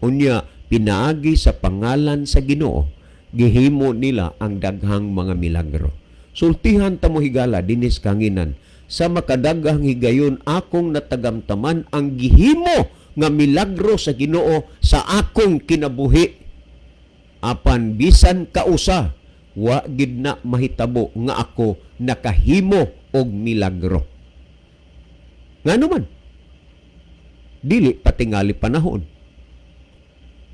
Unya, pinaagi sa pangalan sa Ginoo, gihimo nila ang daghang mga milagro. Sultihan ta mo, higala, dinis kanginan. Sa makadaghang higayon akong natagamtaman ang gihimo nga milagro sa Ginoo sa akong kinabuhi. Apan bisan kausa, wa gid na mahitabo nga ako nakahimo og milagro. Ngano man? Dili patingali panahon.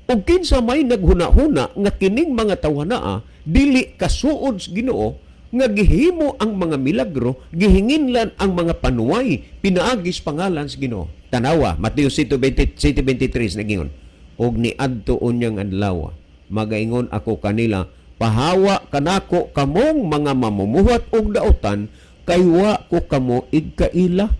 Ug kinsa may naghuna-huna nga kining mga tawhanaa dili kasuod sa Ginoo nga gihimo ang mga milagro, gihinginlan ang mga panuway pinaagi sa pangalan sa Ginoo. Tanawa, Mateo 7:23 nagingon. Og niadto unyang adlaw, magaingon ako kanila, pahawa kanako kamong mga mamumuhat og dautan, kay wa ko kamo igkaila.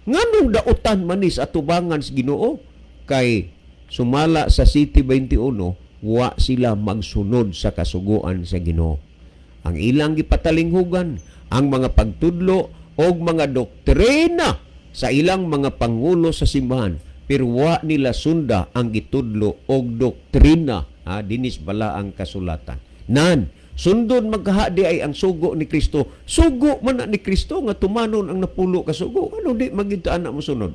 Nganong dautan manis atubangan sa Ginoo? Kay sumala sa City 21, wa sila magsunod sa kasuguan sa Ginoo. Ang ilang gipatalinghugan, ang mga pagtudlo og mga doktrina sa ilang mga pangulo sa simbahan, pero wa nila sunda ang gitudlo og doktrina, ha, dinis bala ang kasulatan. Nan, sundon magkahadi ay ang sugo ni Kristo. Sugo man na ni Kristo nga tumanon ang napulo ka sugo. Ano di magitaan na mosunod?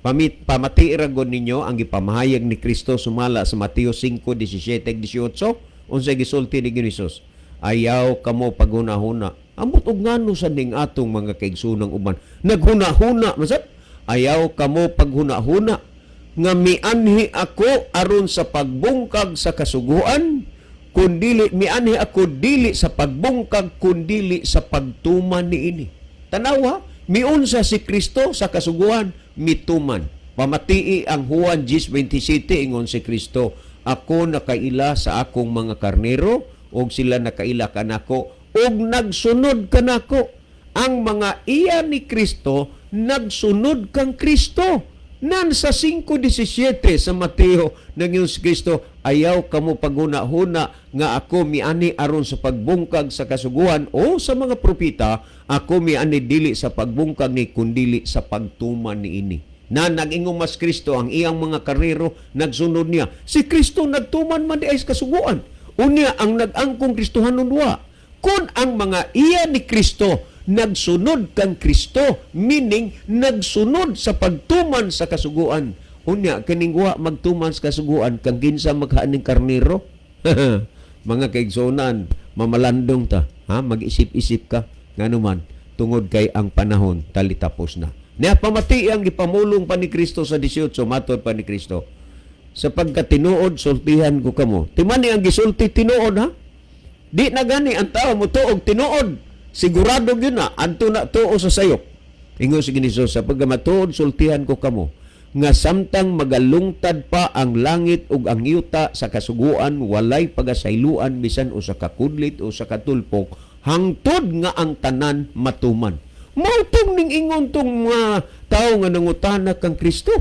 Pamati ra ninyo ang gipamahayag ni Kristo sumala sa Mateo 5:17-18. Unsay gisulti ni Hesus? Ayaw kamo paghunahuna. Amot og ngano sa ning atong mga kaigsoonang uban? Naghunahuna man sad. Ayaw kamo paghunahuna nga mianhi ako aron sa pagbungkag sa kasuguan, kundili mianhi ako dili sa pagbungkag kundili sa pagtuman niini. Tanawa, miunsa si Kristo sa kasuguan, mituman. Pamatii ang Juan 10:27, ingon si Kristo, ako nakaila sa akong mga karnero og sila nakaila kanako og nagsunod kanako. Ang mga iya ni Kristo nagsunod kang Kristo. Nan sa 5:17 sa Mateo, nangyun si Kristo, ayaw kamo paghuna-huna nga ako miani aron sa pagbungkag sa kasuguan o sa mga propeta, ako miani dili sa pagbungkag ni kundili sa pagtuman niini. Na nag-ingon mas Kristo, ang iyang mga karnero nagsunod niya. Si Kristo nagtuman man di ay sa kasuguan. Unya ang nag-angkong Kristohanon wa. Kung ang mga iya ni Kristo nagsunod kang Kristo, meaning nagsunod sa pagtuman sa kasuguan. Unya kining wa magtuman sa kasuguan, kang kinsa maghaaning karnero? Mga kaigsuonan, mamalandong ta, ha? Mag-isip-isip ka nganuman tungod kay ang panahon talitapos na. Nia pamati ang gipamulong pa ni Kristo sa 18, matod pa ni Kristo. Sapagkat tinuod sultihan ko kamo. Timani ang gisulti tinuod, ha? Di na gani ang tao motuog tinuod. Sigurado gyud na adto na tuo sa sayop. Ingon si Ginoo, sa pagkamatuod sultihan ko kamo nga samtang magalungtad pa ang langit ug ang yuta sa kasuguan, walay pagasayloan bisan usa ka kudlit o sa katulpok hangtod nga ang tanan matuman. Mao tong ning ingon tong mga tawo nga nangutana kang Kristo.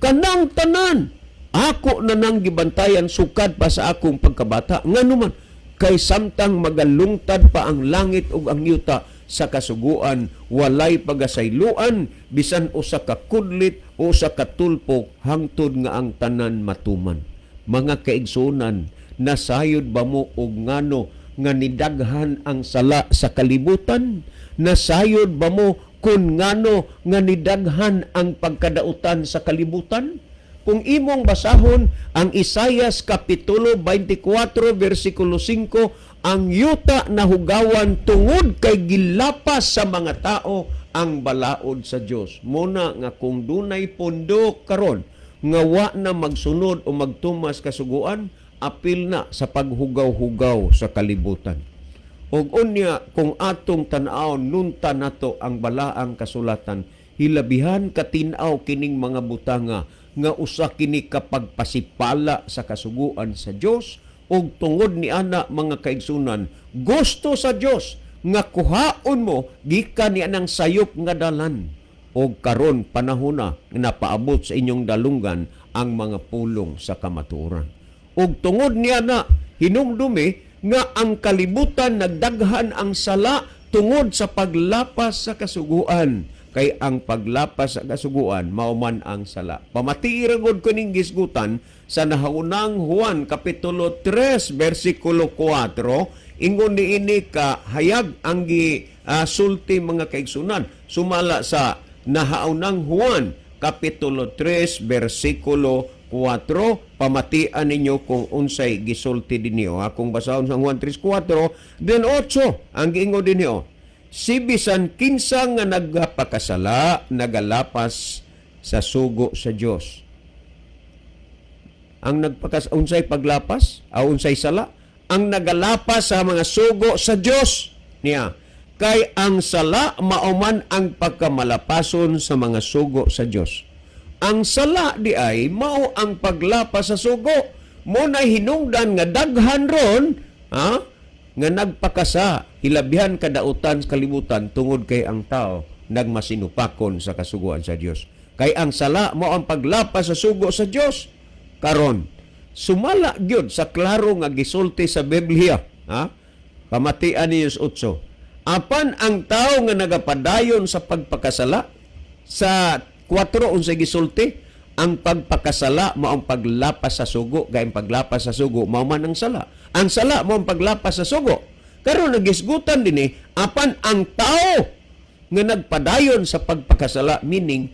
Kanang tanan ako na nang gibantayan sukad pa sa akong pagkabata. Ngano man kay samtang magalungtad pa ang langit ug ang yuta sa kasuguan, walay pagasayloan bisan usa ka kudlit o usa ka tulpok hangtod nga ang tanan matuman. Mga kaigsuonan, nasayod ba mo og ngano nga nidaghan ang sala sa kalibutan? Nasayod ba mo kun ngano nga nidaghan ang pagkadautan sa kalibutan? Kung imong basahon ang Isayas Kapitulo 24 versikulo 5, ang yuta nahugawan tungod kay gilapas sa mga tao ang balaod sa Dios. Muna nga kung dunay pundok karon nga wa na magsunod o magtumas kasuguan, apil na sa paghugaw-hugaw sa kalibutan. Og unya kung atong tan-awon nunta nato ang balaang kasulatan, hilabihan katin-aw kining mga butanga nga usa kini kapagpasipala sa kasuguan sa Dios. Ug tungod ni ana mga kaigsunan, gusto sa Dios nga kuhaon mo gikan ni anang sayop nga dalan. Og karon panahona nga napaabot sa inyong dalunggan ang mga pulong sa kamatuoran. Ug tungod niya na hinumdumi nga ang kalibutan nagdaghan ang sala tungod sa paglapas sa kasuguan, kay ang paglapas sa kasuguan mao man ang sala. Pamatii ra gud kuning gisgutan sa nahaunang Juan Kapitulo 3 versikulo 4, ingon niini ka hayag ang gi sulti mga kaigsunan sumala sa nahaunang Juan Kapitulo 3 versikulo 4. Pamatian ninyo kung unsay gisulti dinhi. Akong basahon sa Juan 3:4 then 8 ang giingon dinhi. Si bisan kinsa nga nagapakasala nagalapas sa sugo sa Dios. Ang nagpakas unsay paglapas, aw unsay sala? Ang nagalapas sa mga sugo sa Dios niya. Kay ang sala mao man ang pagkamalapason sa mga sugo sa Dios. Ang sala di ay mao ang paglapas sa sugo. Mo na hinungdan nga daghan ron, ha, nga nagpakasa, hilabihan kadautan sa kalibutan tungod kay ang tao nagmasinupakon sa kasuguan sa Dios. Kay ang sala mao ang paglapas sa sugo sa Dios. Karon, sumala gyud sa klaro nga gisulti sa Biblia, ha? Pamatian niyo sa 8. Apan ang tao nga nagapadayon sa pagpakasala, sa 4 unsay gisulti, ang pagpakasala mao ang paglapas sa sugo, kay ang paglapas sa sugo mao man ang sala. Ang sala mao ang paglapas sa sugo. Karon nagisgutan dinhi, apan ang tao nga nagpadayon sa pagpakasala, meaning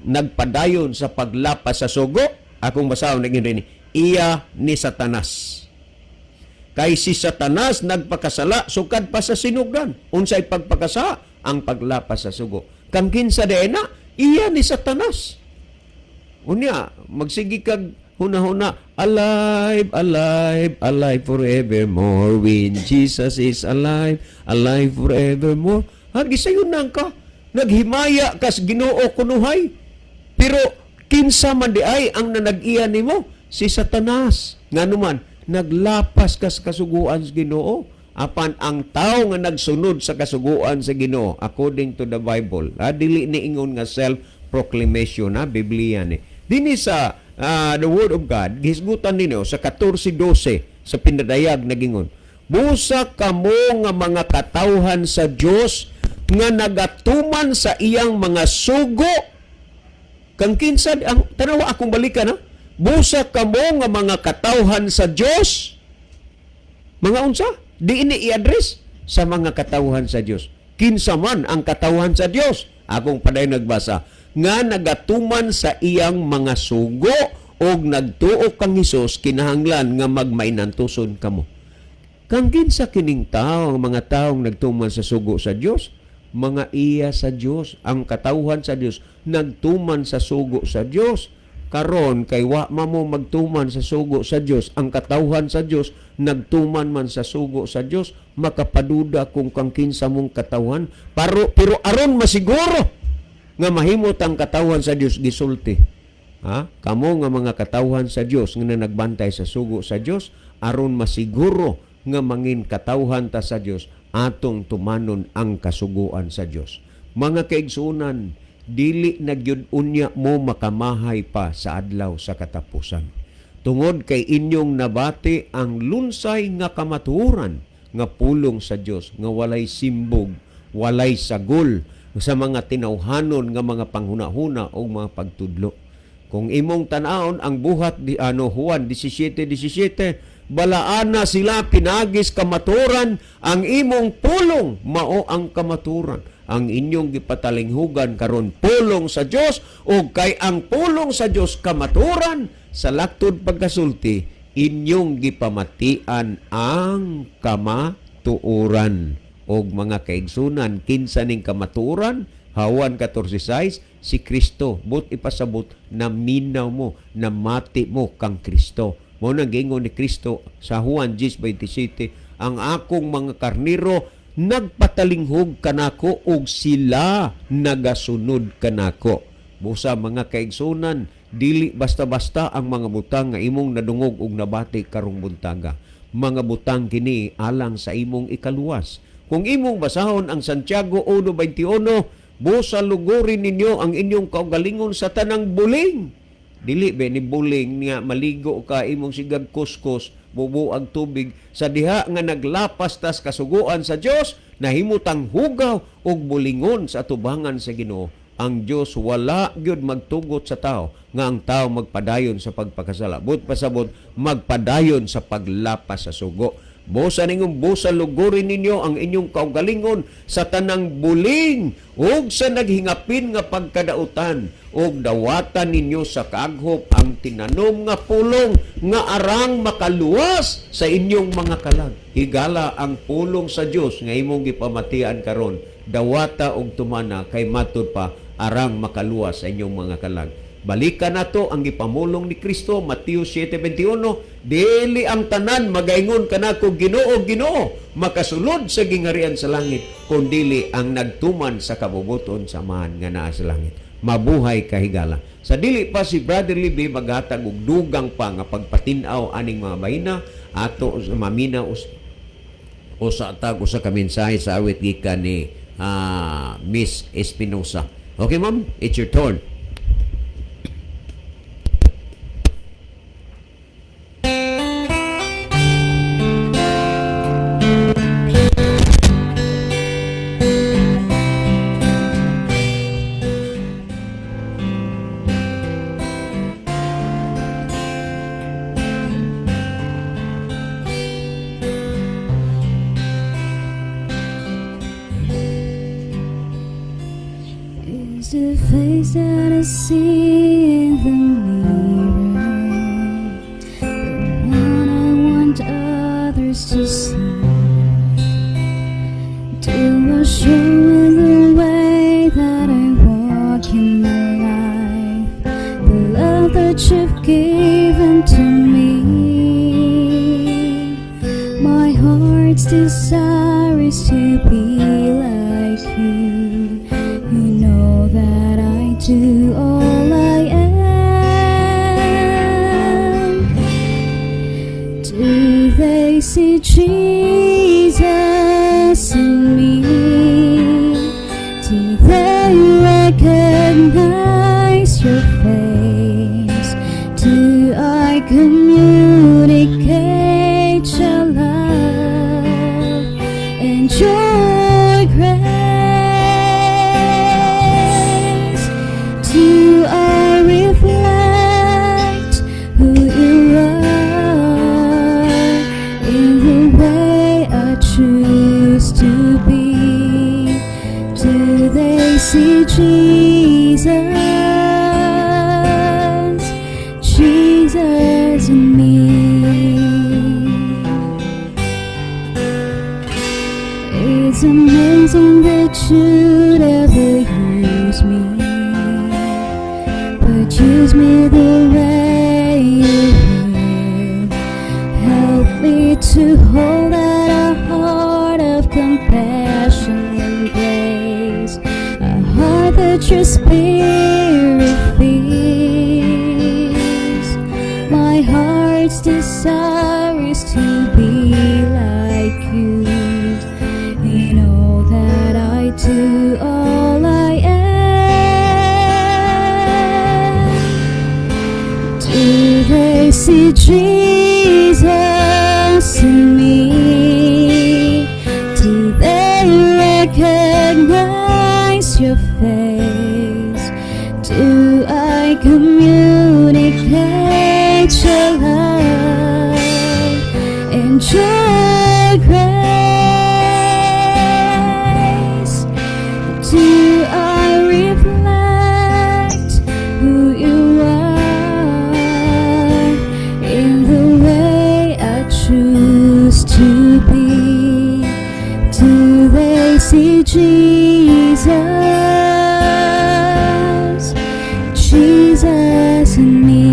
nagpadayon sa paglapas sa sugo, akong basahon naging rin, iya ni Satanas. Kay si Satanas nagpakasala sukad pa sa sinugdan. Unsay pagpakasala? Ang paglapas sa sugo. Kang kinsa diay na, iya ni Satanas. Unya, magsige kag huna-huna, alive, alive, alive forevermore. When Jesus is alive, alive forevermore. Ha, gisayonan ka. Naghimaya kas Ginoo kunuhay. Pero kinsa man di ay ang nanag-iya nimo? Si Satanas. Ngano man, naglapas kas kasuguan sa Ginoo. Apan ang tao nga nagsunod sa kasuguan sa Ginoo according to the Bible, ha, dili ni ingon nga self proclamation, ha, Biblia ni. Dinhi sa the Word of God, gihisgutan ninyo sa 14:12 sa pinadayag nagingon. Busa kamo nga mga katawhan sa Dios nga nagatuman sa iyang mga sugo. Kang kinsa ang tanawa, akong balikan, ha. Busa kamo nga mga katawhan sa Dios. Mga unsa? Di ini i-address sa mga katawhan sa Dios. Kinsa man ang katawhan sa Dios? Akong padayon nagbasa nga nagatuman sa iyang mga sugo og nagtuo kang Hesus, kinahanglan nga magmainantuson kamo. Kang kinsa kining tao, ang mga taong nagtuman sa sugo sa Dios? Mga iya sa Dios, ang katawhan sa Dios nagtuman sa sugo sa Dios. Karon kay wa ma mo magtuman sa sugo sa Dios, ang katawhan sa Dios nagtuman man sa sugo sa Dios, makapaduda kung kang kinsa mong katawhan. Pero aron masiguro nga mahimot ang katawhan sa Dios, gisulti. Ha? Kamo nga mga katawhan sa Dios nga nagbantay sa sugo sa Dios, aron masiguro nga mangin katawhan ta sa Dios, atong tumanon ang kasuguan sa Dios. Mga kaigsuonan, dili na gyud unya mo makamahay pa sa adlaw sa katapusan. Tungod kay inyong nabati ang lunsay nga kamatuoran nga pulong sa Dios nga walay simbog, walay sagol sa mga tinawhanon nga mga panghunahuna o mga pagtudlo. Kung imong tan-awon ang buhat di ano Juan 17:17, balaana sila pinaagi sa kamatuoran, ang imong pulong mao ang kamatuoran. Ang inyong gipatalinghugan karon pulong sa Dios, ug kay ang pulong sa Dios kamatuoran, sa laktod pagkasulti inyong gipamatian ang kamatuoran. Og mga kaigsunan, kinsa ning kamatuoran? Juan 14:6, si Kristo. But ipasabot na minaw mo, namati mo kang Kristo. Mao nang giingon ni Kristo sa Juan 10:27, ang akong mga karniro nagpatalinghog kanako ug sila nagasunod kanako. Busa mga kaigsunan, dili basta-basta ang mga butang nga imong nadungog ug nabati karong buntaga. Mga butang kini alang sa imong ikaluwas. Kung imong basahon ang Santiago 1:21, busa lugurin ninyo ang inyong kaugalingon sa tanang buling. Dili ba ni buling nga maligo ka imong sigag kuskos, bubuag tubig sa diha nga naglapas tas kasuguan sa Dios, nahimutang hugaw ug bulingon sa atubangan sa Ginoo. Ang Dios wala gyud magtugot sa tao nga ang tao magpadayon sa pagpakasala. But pasabot magpadayon sa paglapas sa sugo. Busa ningong busa lugurin ninyo ang inyong kaugalingon sa tanang buling ug sa naghingapin nga pagkadautan, ug dawatan ninyo sa kaaghop ang tinanom nga pulong nga arang makaluwas sa inyong mga kalag. Higala, ang pulong sa Dios nga imong gipamatian karon, dawata og tumana kay matud pa arang makaluwas sa inyong mga kalag. Balikan nato ang gipamulong ni Kristo, Mateo 7:21, dili ang tanan magaingon kanako, "Ginoo, Ginoo," makasulod sa gingharian sa langit, kundili ang nagtuman sa kabubuton sa Amahan nga naa sa langit. Mabuhay, kahigala. Sa dili pa si Brother Libby maghatag og dugang pa nga pagpatin-aw aning mga bahina, ato maminaw usa tag usa ka mensahe sa awit gikan ni Miss Espinosa. Okay, ma'am, it's your turn. Is the face that I see in the mirror the one I want others to see? Do I show in the way that I walk in my life the love that you've given to me? My heart's desire is to be like you. You know that I do all I am. Do they see Jesus in me? Do they recognize your face? Do I communicate your love and your grace? Do I reflect who you are in the way I choose to be? Do they see Jesus, Jesus in me? It's amazing that you'd ever use me, but use me the way you will. Help me to hold out a heart of compassion and grace, a heart that your spirit fills. My heart's desire is to be like you. In all that I do, all I am. Do they see Jesus in me? Do they recognize your face? Do I communicate your love and your grace? Do I reflect who you are in the way I choose to be? Do they see Jesus, Jesus in me?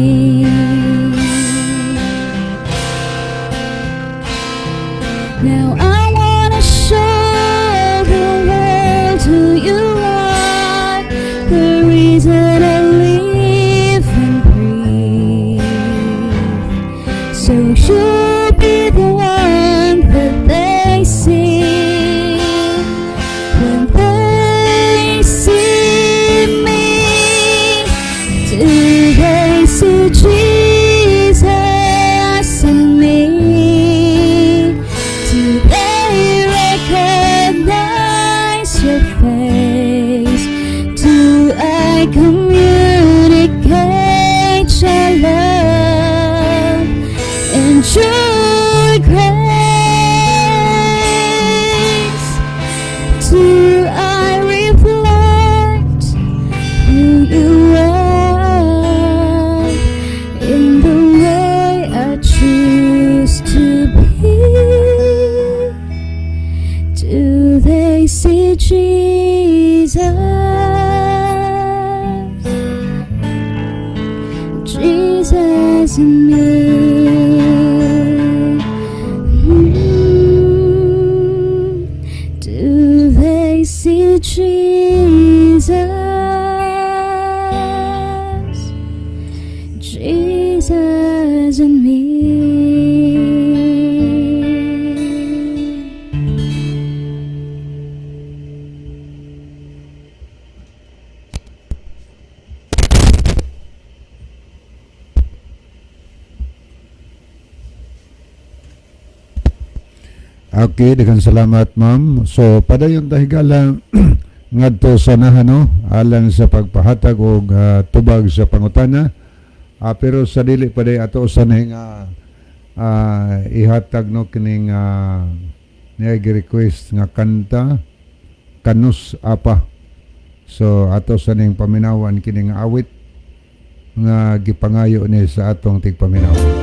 Now I wanna show the world who you are, the reason I live and breathe. So you'll be the one that they see when they see me. Do they see Jesus in me? Do they recognize your face? Do I communicate your love and your grace? Do I reflect who you are in the way I choose to be? Do they see Jesus, Okay, daghang salamat, ma'am. So padayon ta, higala, ngadto sa nahano alang sa pagpahatag og tubag sa pangutana. Pero sa dili pa day ato sa nga ihatag no kining niya request nga kanta Kanus Apa. So ato sa ning paminawan kining awit nga gipangayo ni sa atong tigpaminaw.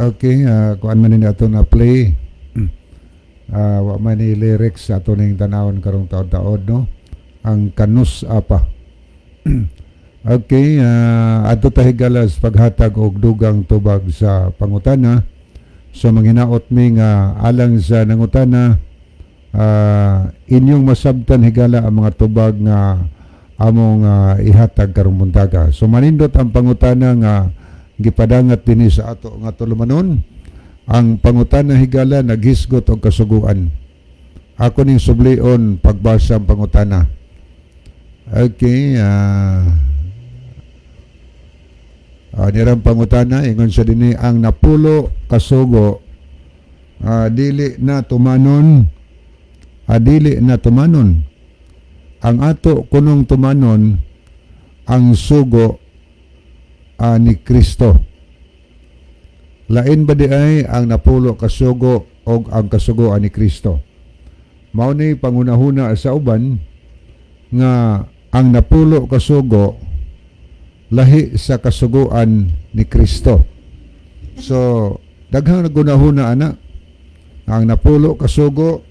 Okay, kuan man ni ato na play. Wa man ni lyrics ato ning tanawon karong taod-taod no. Ang Kanus Apa. Okay, adto ta, higala, sa paghatag og dugang tubag sa pangutana. So manghinaot mi nga alang sa nangutana, inyong masabtan, higala, ang mga tubag nga among ihatag karong buntaga. So manindot ang pangutana nga gipadangat dinhi sa ato nga tulumanon. Ang pangutana, higala, naghisgot og kasuguan. Ako ning sublion pagbasa ang pangutana. Okay, nirang pangutana, ingon sa dinhi, ang napulo kasugo dili na tumanon, dili na tumanon. Ang ato kunong tumanon ang sugo ni Kristo. Lain ba di ay ang napulo kasugo og ang kasugoan ni Kristo? Mao ni pangunahuna sa uban nga ang napulo kasugo lahi sa kasuguan ni Kristo. So, daghang nagunahuna ana ang napulo kasugo,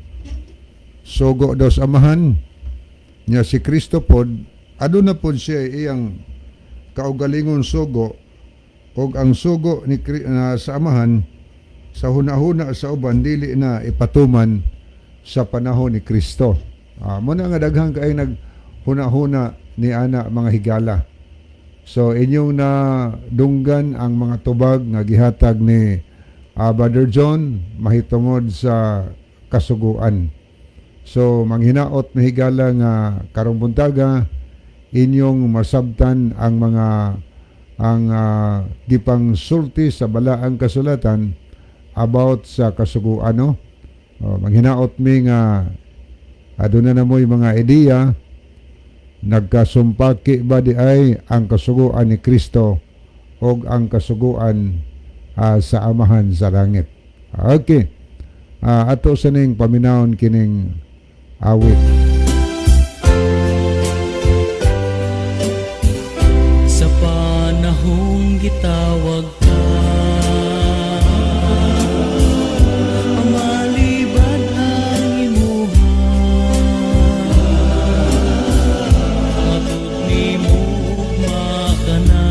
sugo daw sa Amahan niya. Si Kristo pod aduna pod siya iyang kaugalingon sugo og ang sugo ni sa Amahan, sa hunahuna sa uban, dili na ipatuman sa panahon ni Kristo. Mo na nga daghang kay naghunahuna ni ana, mga higala. So inyong na dunggan ang mga tubag nga gihatag ni Brother John mahitungod sa kasuguan. So manghinaot na, higala, nga karong buntaga inyong masabtan ang mga ang gipangsulti sa balaang kasulatan about sa kasuguan, no? Oh, manghinaot mi nga aduna na mo'y mga ideya, nagkasumpaki ba di ay ang kasuguan ni Kristo o ang kasuguan sa Amahan sa langit. Okay. Ato sa ning paminawon kining awit. Sa panahong gitawag ka, pamalibad ang imuha. Matud nimo ugma ka na.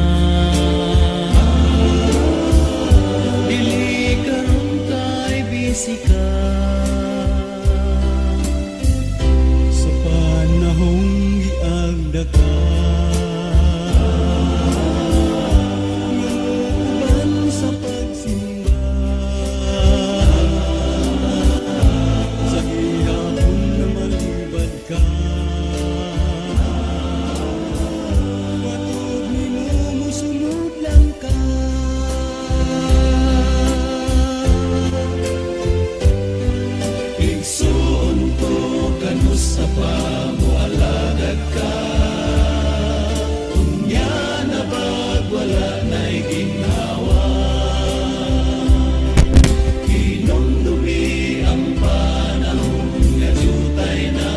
Dili karon kay busy ka. Sa panahong giagda ka nga sa pagsimba, sa gihapon na malibad ka, matud nimo musunod lang ka. Igsuon ko, kanus pa moalagad ka? Unya na bag wala na'y ginhawa? Hinumdumi ang panahon nga jutay na.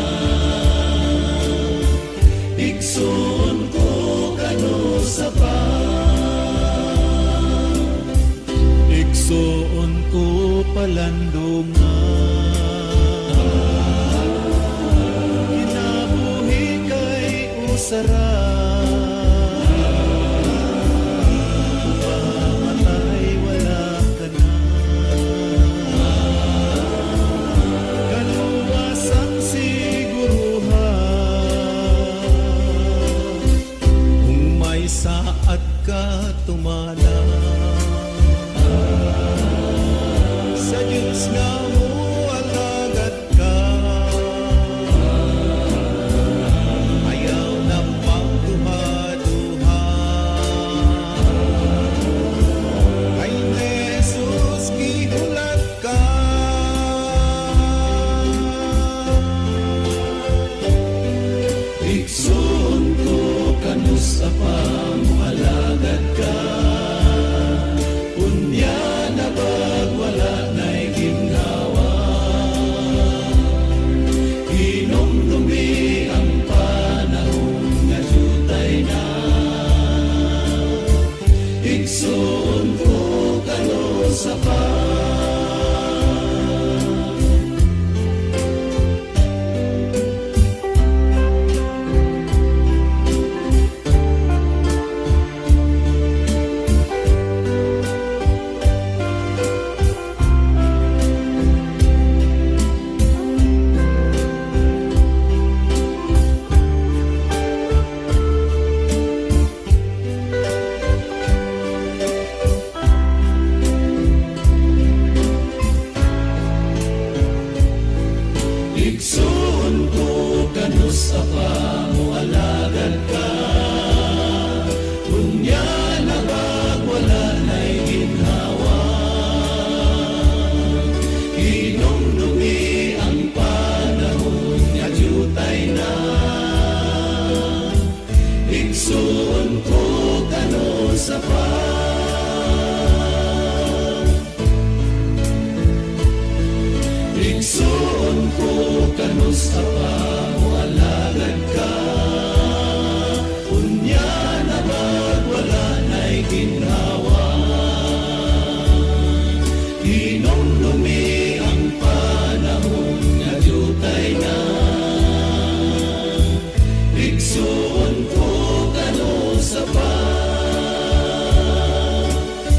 Igsuon ko, kanusa pa? Igsuon ko, palandungan. Kinabuhi kay usara. Kung mamatay wala ka na. Igsoon ko kanus-a pa moalagad ka. Unya na bag wala na'y ginhawa? Hinumdumi ang panahon nga jutay na. Igsoon ko kanus-a pa. Igsoon ko kanus-a pa moalagad ka. Unya na bag wala na'y ginhawa? Hinumdumi ang panahon nga jutay na. Igsoon ko kanus-a pa. Igsoon ko kanus-a pa moalagad ka. Unya na bag wala na'y ginhawa? Hinumdumi ang panahon nga jutay na. Igsoon ko kanus-a pa.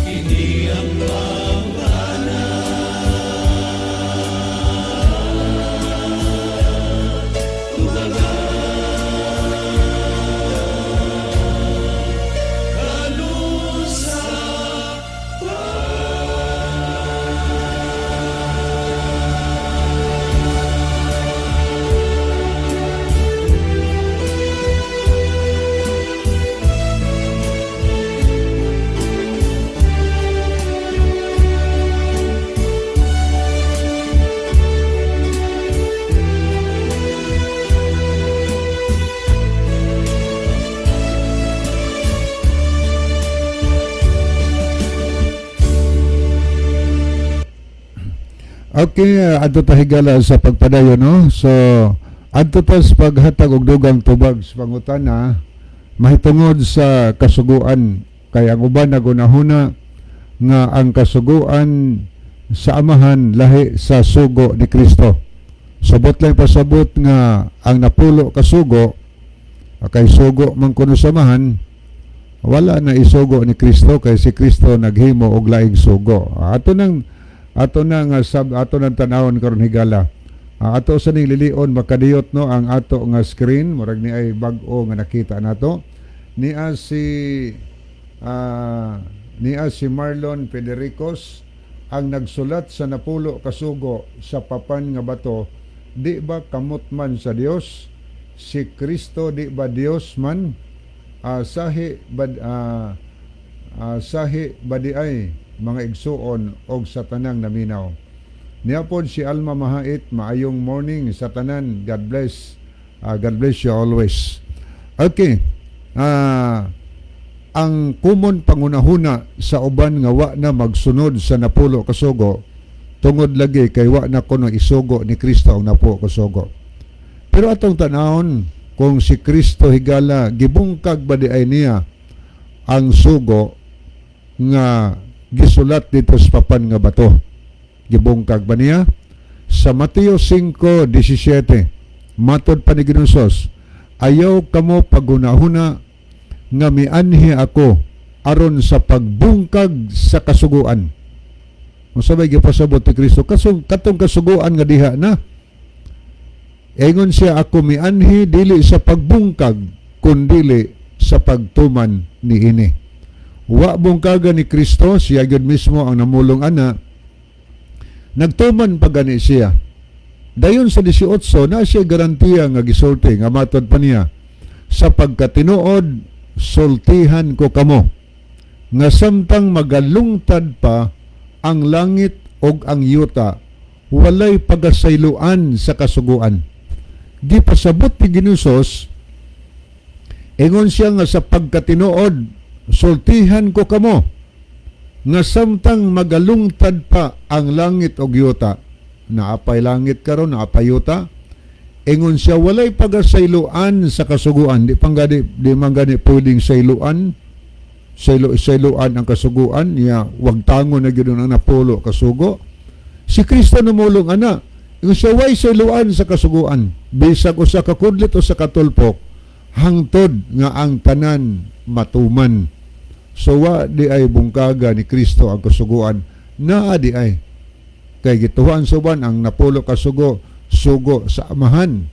Kini ang pangutana. Tubaga kanus-a pa. Okay, adto ta, higala, sa pagpadayon, no. So adto ta sa paghatag og dugang tubag sa pangutana mahitungod sa kasuguan, kay ang uban nagunahuna nga ang kasuguan sa Amahan lahi sa sugo ni Kristo. Sabot lang pasabot nga ang napulo kasugo kay sugo man kuno sa Amahan, wala na isugo ni Kristo kay si Kristo naghimo og laing sugo. Ato nang tan-awon karon, higala. Ato sa ning lilion makadiyot, no, ang ato nga screen, murag ni ay bag-o nga nakita nato. Niya si Marlon Federicos: ang nagsulat sa napulo kasugo sa papan nga bato, di ba kamot man sa Dios? Si Kristo di ba Dios man? Sahi ba di ay, mga igsuon og sa tanang naminaw. Niya pod si Alma Mahait, maayong morning sa tanan. God bless. God bless you always. Okay. Ang common pangunahuna sa uban nga wa na magsunod sa napulo kasugo tungod lagi kay wa na kuno isugo ni Kristo ang napulo kasugo. Pero atong tanawon kung si Kristo, higala, gibungkag ba di ay niya ang sugo nga gisulat dito sa papan nga bato? Gibungkag ba niya? Sa Mateo 5:17, matod pa ni Ginoong Hesus, "Ayaw kamo paghunahuna nga mianhi ako aron sa pagbungkag sa kasuguan." Unsa may gipasabot ni Kristo? Katong kasuguan nga diha na. Ingon siya, "Ako mianhi dili sa pagbungkag kundili sa pagtuman niini." Wa bungkaga ni Kristo, siya gyud mismo ang namulong ana. Nagtuman pa gani siya. Dayon sa 18 na siya garantiya nga gisulti nga matod pa niya, "Sa pagkatinuod sultihan ko kamo nga samtang magalungtad pa ang langit ug ang yuta, walay pagasayloan sa kasuguan." Gipasabot ni Ginoong Hesus. Ingon siya nga sa pagkatinuod, sultihan ko kamo nga samtang magalungtad pa ang langit og yuta, naapay langit karon, naapay yuta, ingon siya walay pagasayloan sa kasuguan. Di man gani pwedeng sayloan, sayloan ang kasuguan niya, wag tango na gyud ang napulo kasugo. Si Kristo namulong ana, ingon siya way sayloan sa kasuguan bisag usa ka kudlit o sa katulpok hangtod nga ang tanan matuman. So wa di ay bungkaga ni Kristo ang kasuguan, naa di ay kay gituhan suban ang napulo kasugo, sugo sa amahan.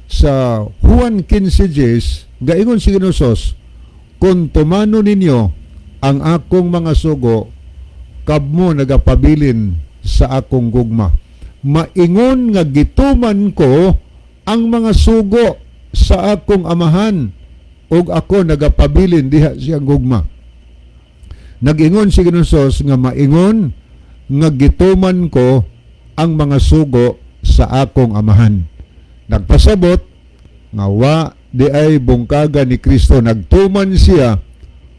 Sa Juan 15:10, gaingon si Ginoong "Kung tumano ninyo ang akong mga sugo, kamo nagapabilin sa akong gugma. Maingon nga gituman ko ang mga sugo sa akong amahan ug ako nagapabilin diha siyang gugma." Nag-ingon si Ginoong nga maingon nga gituman ko ang mga sugo sa akong amahan. Nagpasabot nga wa di ay bungkaga ni Kristo, nagtuman siya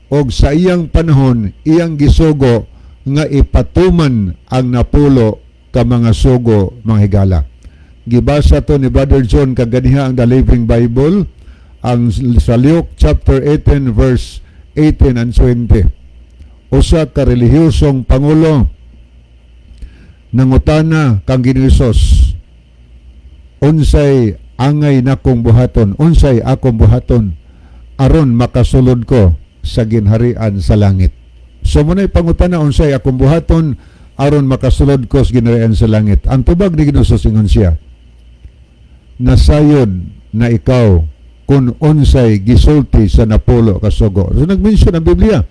og sa iyang panahon iyang gisugo nga ipatuman ang napulo ka mga sugo, mga higala. Gibasa to ni Brother John kaganiha ang The Living Bible, ang sa Luke chapter 18 verse 18 and 20. Usa ka relihiyosong pangulo nangutana kang Ginoong Hesus, "Unsay angay nakong buhaton, unsay akong buhaton aron makasulod ko sa ginharian sa langit?" So muna'y pangutana, "Unsay akong buhaton aron makasulod ko sa ginharian sa langit?" Ang tubag ni Ginoong Hesus, ingon siya, "Nasayod na ikaw kung unsay gisulti sa napulo ka sugo." So nag-mention ang Biblia.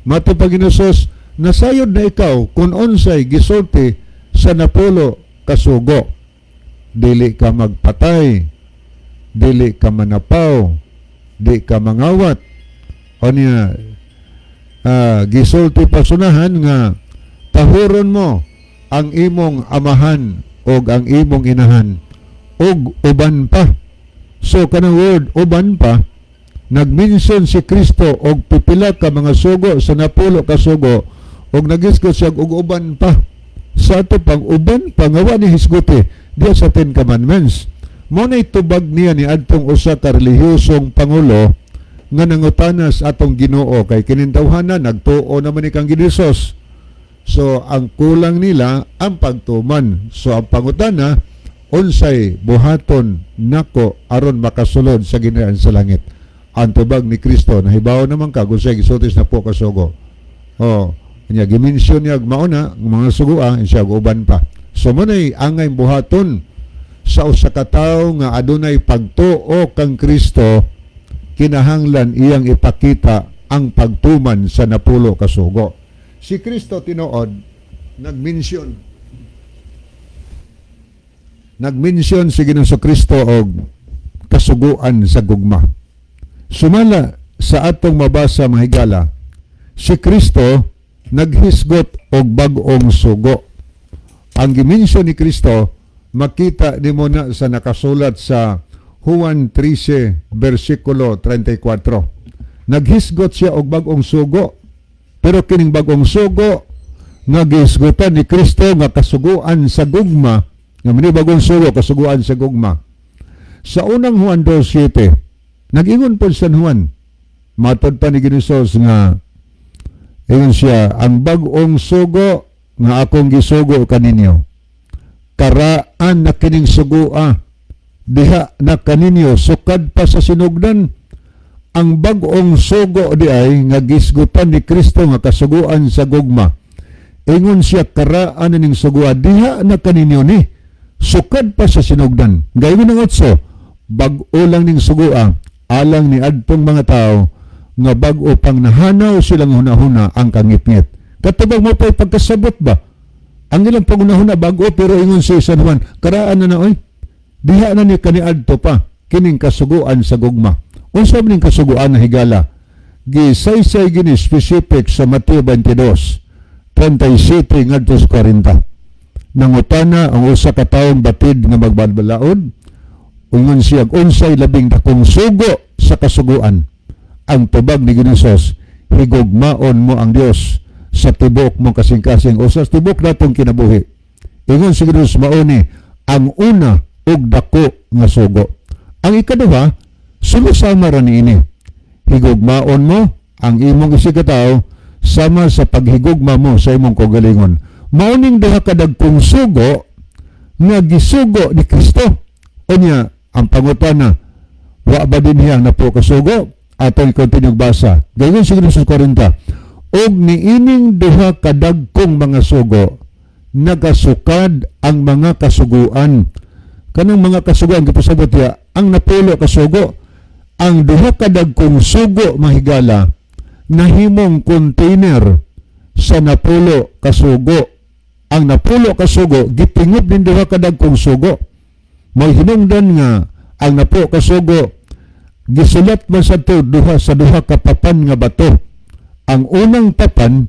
Matod pa Ginoong Hesus, "Nasayod na ikaw kung unsay gisulti sa napulo ka sugo. Dili ka magpatay, dili ka manapaw, di ka mangawat." O niya, gisulti pasunahan nga tahuron mo ang imong amahan og ang imong inahan og uban pa. So kanang word "uban pa", nagmension si Kristo og pipila ka mga sugo sa napulo ka sugo og nagisgot siya og uban pa. Sa ato pang uban pa nga wa ni hisguti diya sa Ten Commandments. Mo na'y tubag niya ni adtong usa ka relihiyosong pangulo nga nangutana sa atong Ginoo, kay kining tawhana nagtuo naman ni kang Ginoong. So ang kulang nila ang pagtuman. So ang pangutana, "Unsay buhaton nako aron makasulod sa ginharian sa langit?" Ang tubag ni Kristo, nahibaw naman ka kung unsay gisulti sa napulo ka sugo. Oh, niya gi-mention niya mauna ang mga sugoa, siya uban pa. So mo na'y angay buhaton sa usa ka tawo nga adunay pagtuo kang Kristo, kinahanglan iyang ipakita ang pagtuman sa napulo ka sugo. Si Kristo tinuod nag-mention si Ginoong Kristo og kasuguan sa gugma. Sumala sa atong mabasa, mga higala, si Kristo naghisgot og bag-ong sugo. Ang gi-mention ni Kristo makita nimo na sa nakasulat sa Juan 13 versikulo 34. Naghisgot siya og bag-ong sugo. Pero kining bag-ong sugo nga gihisgutan ni Kristo nga kasuguan sa gugma, nga mani bagong sugo, kasuguan sa gugma. Sa unang Juan 2:7, nag-ingon po San Juan, matod pa ni Ginoong nga ingon siya, "Ang bag-ong sugo nga akong gisugo kaninyo. Karaan na kining sugoa, diha na kaninyo sukad pa sa sinugdan." Ang bag-ong sugo di ay nga gisgutan ni Kristo nga kasuguan sa gugma. Ingon siya, karaan na ning sugoa, diha na kaninyo ni sukad pa sa sinugdan. Gayon ang otso, bag-o lang ning sugoa alang ni adtong mga tao nga bag-o pang nahanaw silang hunahuna ang kangitngit. Katubag mo pa'y pagkasabot ba? Ang ilang pangunahuna bago, pero ingon si San Juan, karaan na na oy. Diha na ni kaniadto pa kining kasuguan sa gugma. Unsa man ning kasuguan na, higala? Gisaysay gini specific sa Mateo 22, 37 ngadto sa 40. Nangutana ang usa ka tawong batid nga magbabalaod, ingon siya, "Unsay labing dakong sugo sa sa kasuguan. Ang tubag ni Ginoong Hesus, higugmaon mo ang Dios sa tibok mong kasing-kasing o sa tibok natong kinabuhi. Ingon si Ginoong mao ni ang una ug dako nga sugo. Ang ikaduha, sulusama ra niini. Higugmaon mo ang imong isigkatawo sama sa paghigugma mo sa imong kaugalingon. Mao ning duha ka dagkong sugo nga gisugo ni Kristo. Unya, ang pangutana, wa ba dinhi ang napulo ka sugo? Atong i-continue basa. Gayon si Jesús 40. Og niining duha ka dagkong mga sugo, nagasukad ang mga kasuguan. Kanang mga kasuguan, gipasabot ya, ang napulo ka sugo, ang duha ka dagkong sugo, mahigala, nahimong container sa napulo ka sugo. Ang napulo ka sugo, gitingob ning duha ka dagkong sugo. May hinungdan nga ang napulo ka sugo gisulat man sa to duha sa duha ka papan nga bato. Ang unang papan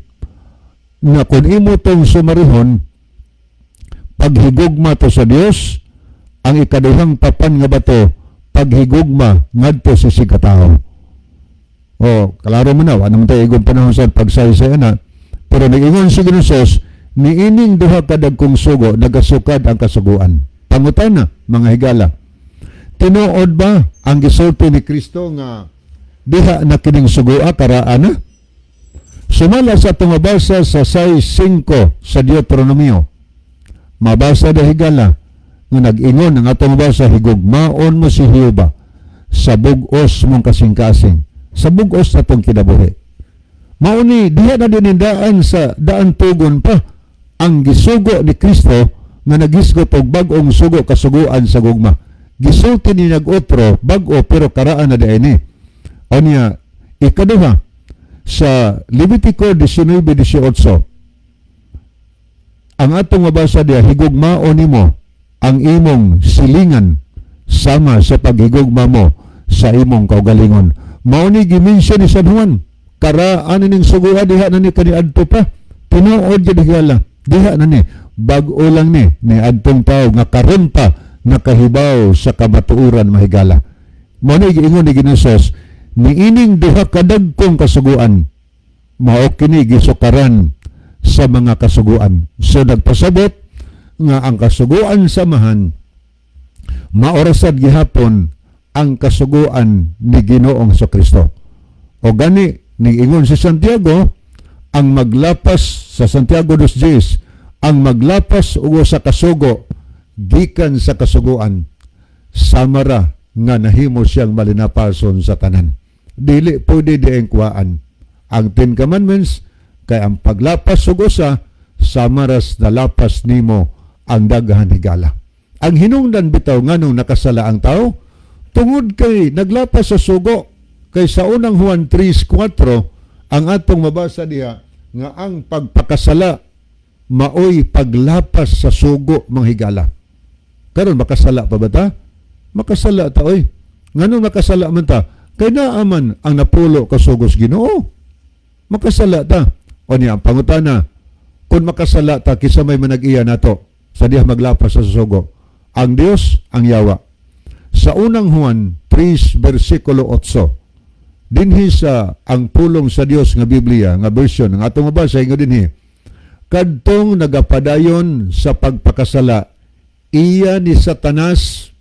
nga kung imo tong sumarihon, paghigugma to sa Dios. Ang ikaduhang papan nga bato, paghigugma ngadto sa isigkatawo. O, klaro mo na, wala naman tayo igong panahon sa pagsaysay na. Pero nag-ingon si Ginoo, niining duha ka dagkong sugo, nagasukad ang kasuguan. Pangutana, mga higala, tinuod ba ang gisulti ni Kristo nga diha na kining sugua karaan na? Sumala sa atong mabasa sa 6.5 sa Deuteronomio, mabasa da, higala, nga nag-ingon ang atong mabasa, higugmaon mo si Jehova sa bug-os mong kasing-kasing, sa bug-os natong kinabuhi. Mao ni diha na dinindaan sa daan tugon pa ang gisugo ni Kristo nga naghisgot og bag-ong sugo, kasuguan sa gugma. Gisulti ni nag-otro, bag-o pero karaan na diay ni. Unya, ikaduha, sa Levitico 19:18, ang atong mabasa diya, higugmaon nimo ang imong silingan sama sa paghigugma mo sa imong kaugalingon. Mao ni gi-mention ni San Juan. Karaan ning suguan, diha na ni kaniadto pa. Tinuod gyud, higala. Diha na ni bag-o lang ni ni adtong tawo nga karon pa nakahibaw sa kamatuoran, mahigala. Mao ni giingon ni Ginoong niining duha ka dagkong kasuguan mao kini gisukaran sa mga kasuguan. So nagpasabot nga ang kasuguan sa Amahan maorasad gihapon ang kasuguan ni Ginoong Kristo. O gani niingon si Santiago, ang maglapas sa Santiago 2:10, ang maglapas og sa kasugo gikan sa kasuguan samara nga nahimo siyang malinapason sa tanan. Dili pwede dieng kuhaan ang Ten Commandments kay ang paglapas og usa samaras nalapas nimo ang daghan, higala. Ang hinungdan bitaw nganong nakasala ang tao tungod kay naglapas sa sugo, kay sa unang Juan 3:4 ang atong mabasa diha nga ang pagpakasala maoy paglapas sa sugo, mga higala. Karon makasala pa ba ta? Makasala ta oy. Nganong makasala man ta? Kay naa man ang napulo ka sugos Ginoo. Makasala ta. O niya, ang pangutana, kung makasala ta, kinsa may manag-iya nato sa diha maglapas sa sugo? Ang Dios, ang yawa? Sa unang Juan 3 versikulo 8, dinhi sa ang pulong sa Dios nga Biblia nga version ang atong mabasa, ingon dinhi, kadtong nagapadayon sa pagpakasala, iya ni Satanas,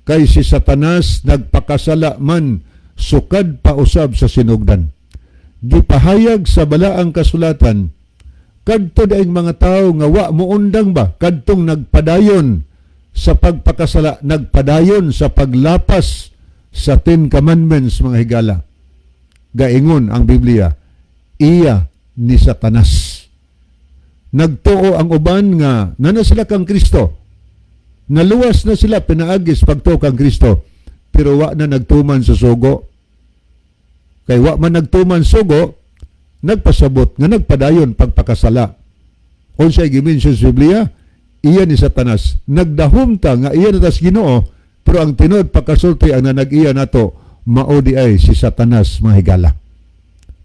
kay si Satanas nagpakasala man sukad pa usab sa sinugdan. Gipahayag sa balaang kasulatan, kadto daing mga tawo nga wa moundang ba, kadtong nagpadayon sa pagpakasala, nagpadayon sa paglapas sa Ten Commandments, mga higala, gaingon ang Biblia, iya ni Satanas. Nagtuo ang uban nga nana sila kang Kristo, naluwas na sila pinaagis pagtuo kang Kristo, pero wa na nagtuman sa sugo. Kay wa man nagtuman sugo, nagpasabot nga nagpadayon pagpakasala. Unsay gi-mention sa Biblia? Iya ni Satanas. Nagdahom ta nga iya na tas Ginoo, pero ang tinuod pagkasulti, ang nanag-iya nato mao di ay si Satanas, mga higala.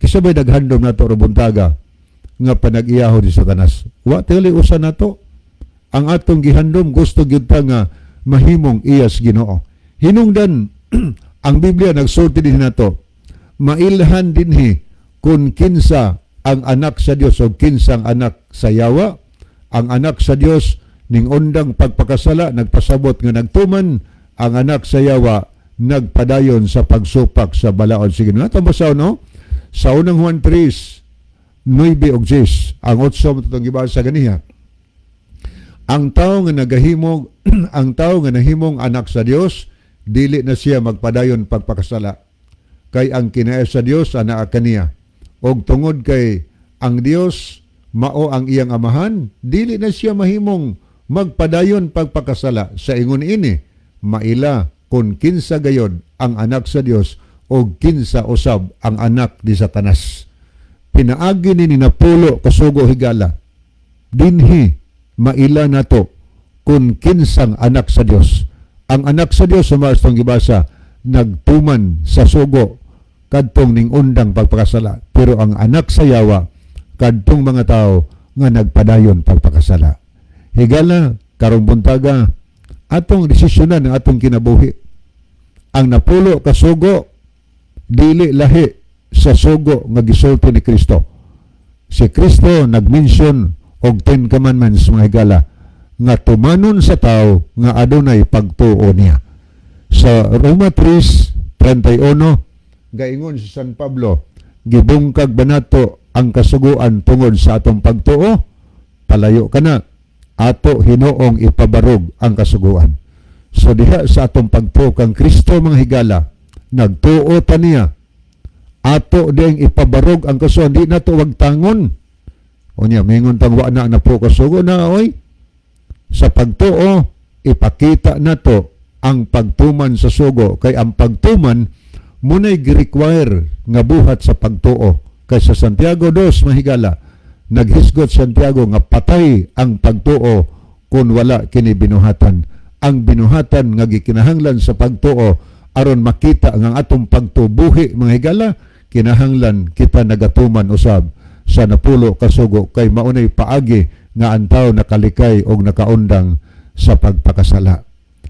Kinsa bay naghandom nato ro buntaga nga panag-iyahon ni Satanas? Wa tingali usa nato. Ang atong gihandom, gusto gyud ta nga mahimong iyas Ginoo. Hinungdan Ang Biblia nagsulti din nato. Mailhan dinhi kung kinsa ang anak sa Dios o kinsang anak sa yawa. Ang anak sa Dios ning undang pagpakasala, nagpasabot nga nagtuman. Ang anak sa yawa nagpadayon sa pagsupak sa balaod. Sige na itong basa, no? Sa Unang Juan 3, 9 og 10, ang 8 mo itong gibasa ganiha. Ang tao nga nahimong anak sa Dios, dili na siya magpadayon pagpakasala, kay ang kinaya sa Dios anaa kaniya, og tungod kay ang Dios mao ang iyang amahan, dili na siya mahimong magpadayon pagpakasala. Sa ingon ini, maila kung kinsa gayod ang anak sa Dios o kinsa usab ang anak ni Satanas. Pinaagi ni napulo kasugo, higala, dinhi maila nato kung kinsang anak sa Dios. Ang anak sa Dios, sa mga gibasa, nagtuman sa sugo kadtong ning undang pagpakasala, pero ang anak sa yawa, kadtong mga tao nga nagpadayon pagpakasala. Higala, karong buntaga, atong desisyonan ang atong kinabuhi. Ang napulo kasugo dili lahi sa sugo nga gisulti ni Kristo. Si Kristo nagmension og Ten Commandments, mga higala, nga tumanon sa tao nga adunay pagtuo niya. Sa Roma 3:31, gaingon si San Pablo, "Gibungkag ba nato ang kasuguan tungod sa atong pagtuo? Palayo kana, ato hinuong ipabarog ang kasuguan." So diha sa atong pagtuo kang Kristo, mga higala, nagtuo ta niya, ato ding ipabarog ang kasuguan, di nato wagtangon. Unya mingon tang wa na na po kasugo na oy. Sa pagtuo, ipakita nato ang pagtuman sa sugo, kay ang pagtuman munay gi-require nga buhat sa pagtuo. Kay sa Santiago 2, mahigala, naghisgot Santiago nga patay ang pagtuo kung wala kini binuhatan. Ang binuhatan nga gikinahanglan sa pagtuo aron makita nga ang atong pagtubuhi, mga higala, kinahanglan kita nagatuman usab sa napulo kasugo, kay maunay paagi nga ang tao nakalikay og nakaundang sa pagpakasala.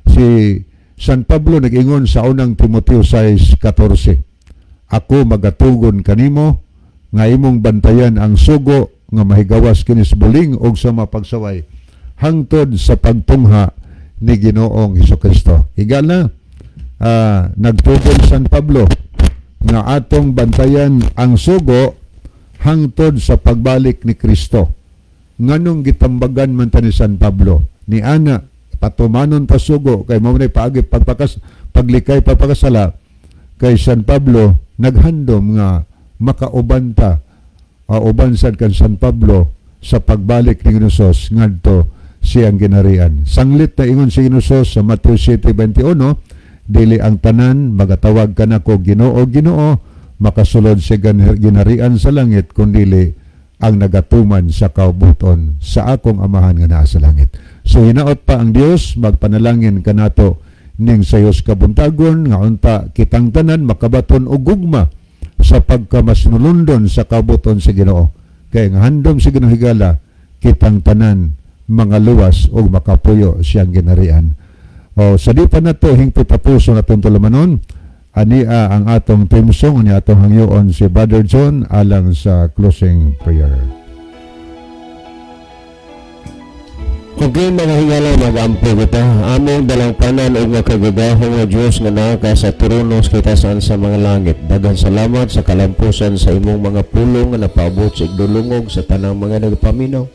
Si San Pablo nag-ingon sa Unang Timoteo 6:14, "Ako magatugon kanimo nga imong bantayan ang sugo nga mahigawas kini sa buling og sa mapagsaway hangtod sa pagtungha ni Ginoong Hesukristo." Higala, nagtugon San Pablo nga atong bantayan ang sugo hangtod sa pagbalik ni Kristo. Nganong gitambagan man ta ni San Pablo ni ana, patumanon ta sugo kay mao nay paagi pagpakas paglikay pagpakasala? Kay San Pablo naghandom nga makauban ta, uban sad kan San Pablo sa pagbalik ni Hesus ngadto siyang ginarian. Sanglit na ingon si Hesus sa Mateo 7:21, "Dili ang tanan magatawag kanako 'Ginoo, Ginoo' makasulod sa ginarian sa langit, kundili ang nagatuman sa kaubuton sa akong Amahan nga naa sa langit." So hinaot pa ang Dios magpanalangin kanato ning sayos kabuntagon nga unta kitang tanan makabaton og gugma sa pagkamasnulundon sa kaubuton sa Ginoo. Kay nga handom sa Ginoo, higala, kitang tanan mga luwas og makapuyo siyang ginarian. O sa di pa nato hingpit tapuson atong tulumanon, ania ang atong theme song, ani atong hangyoon si Brother John alang sa closing prayer. Okay, mga higala, mag-ampo kita. Among dalangpanan ug makagagahom nga Dios nga naa ka sa trono sa kitasan sa mga langit. Daghang salamat sa kalampusan sa imong mga pulong nga napaabot sa igdulungog sa tanang mga nagpaminaw.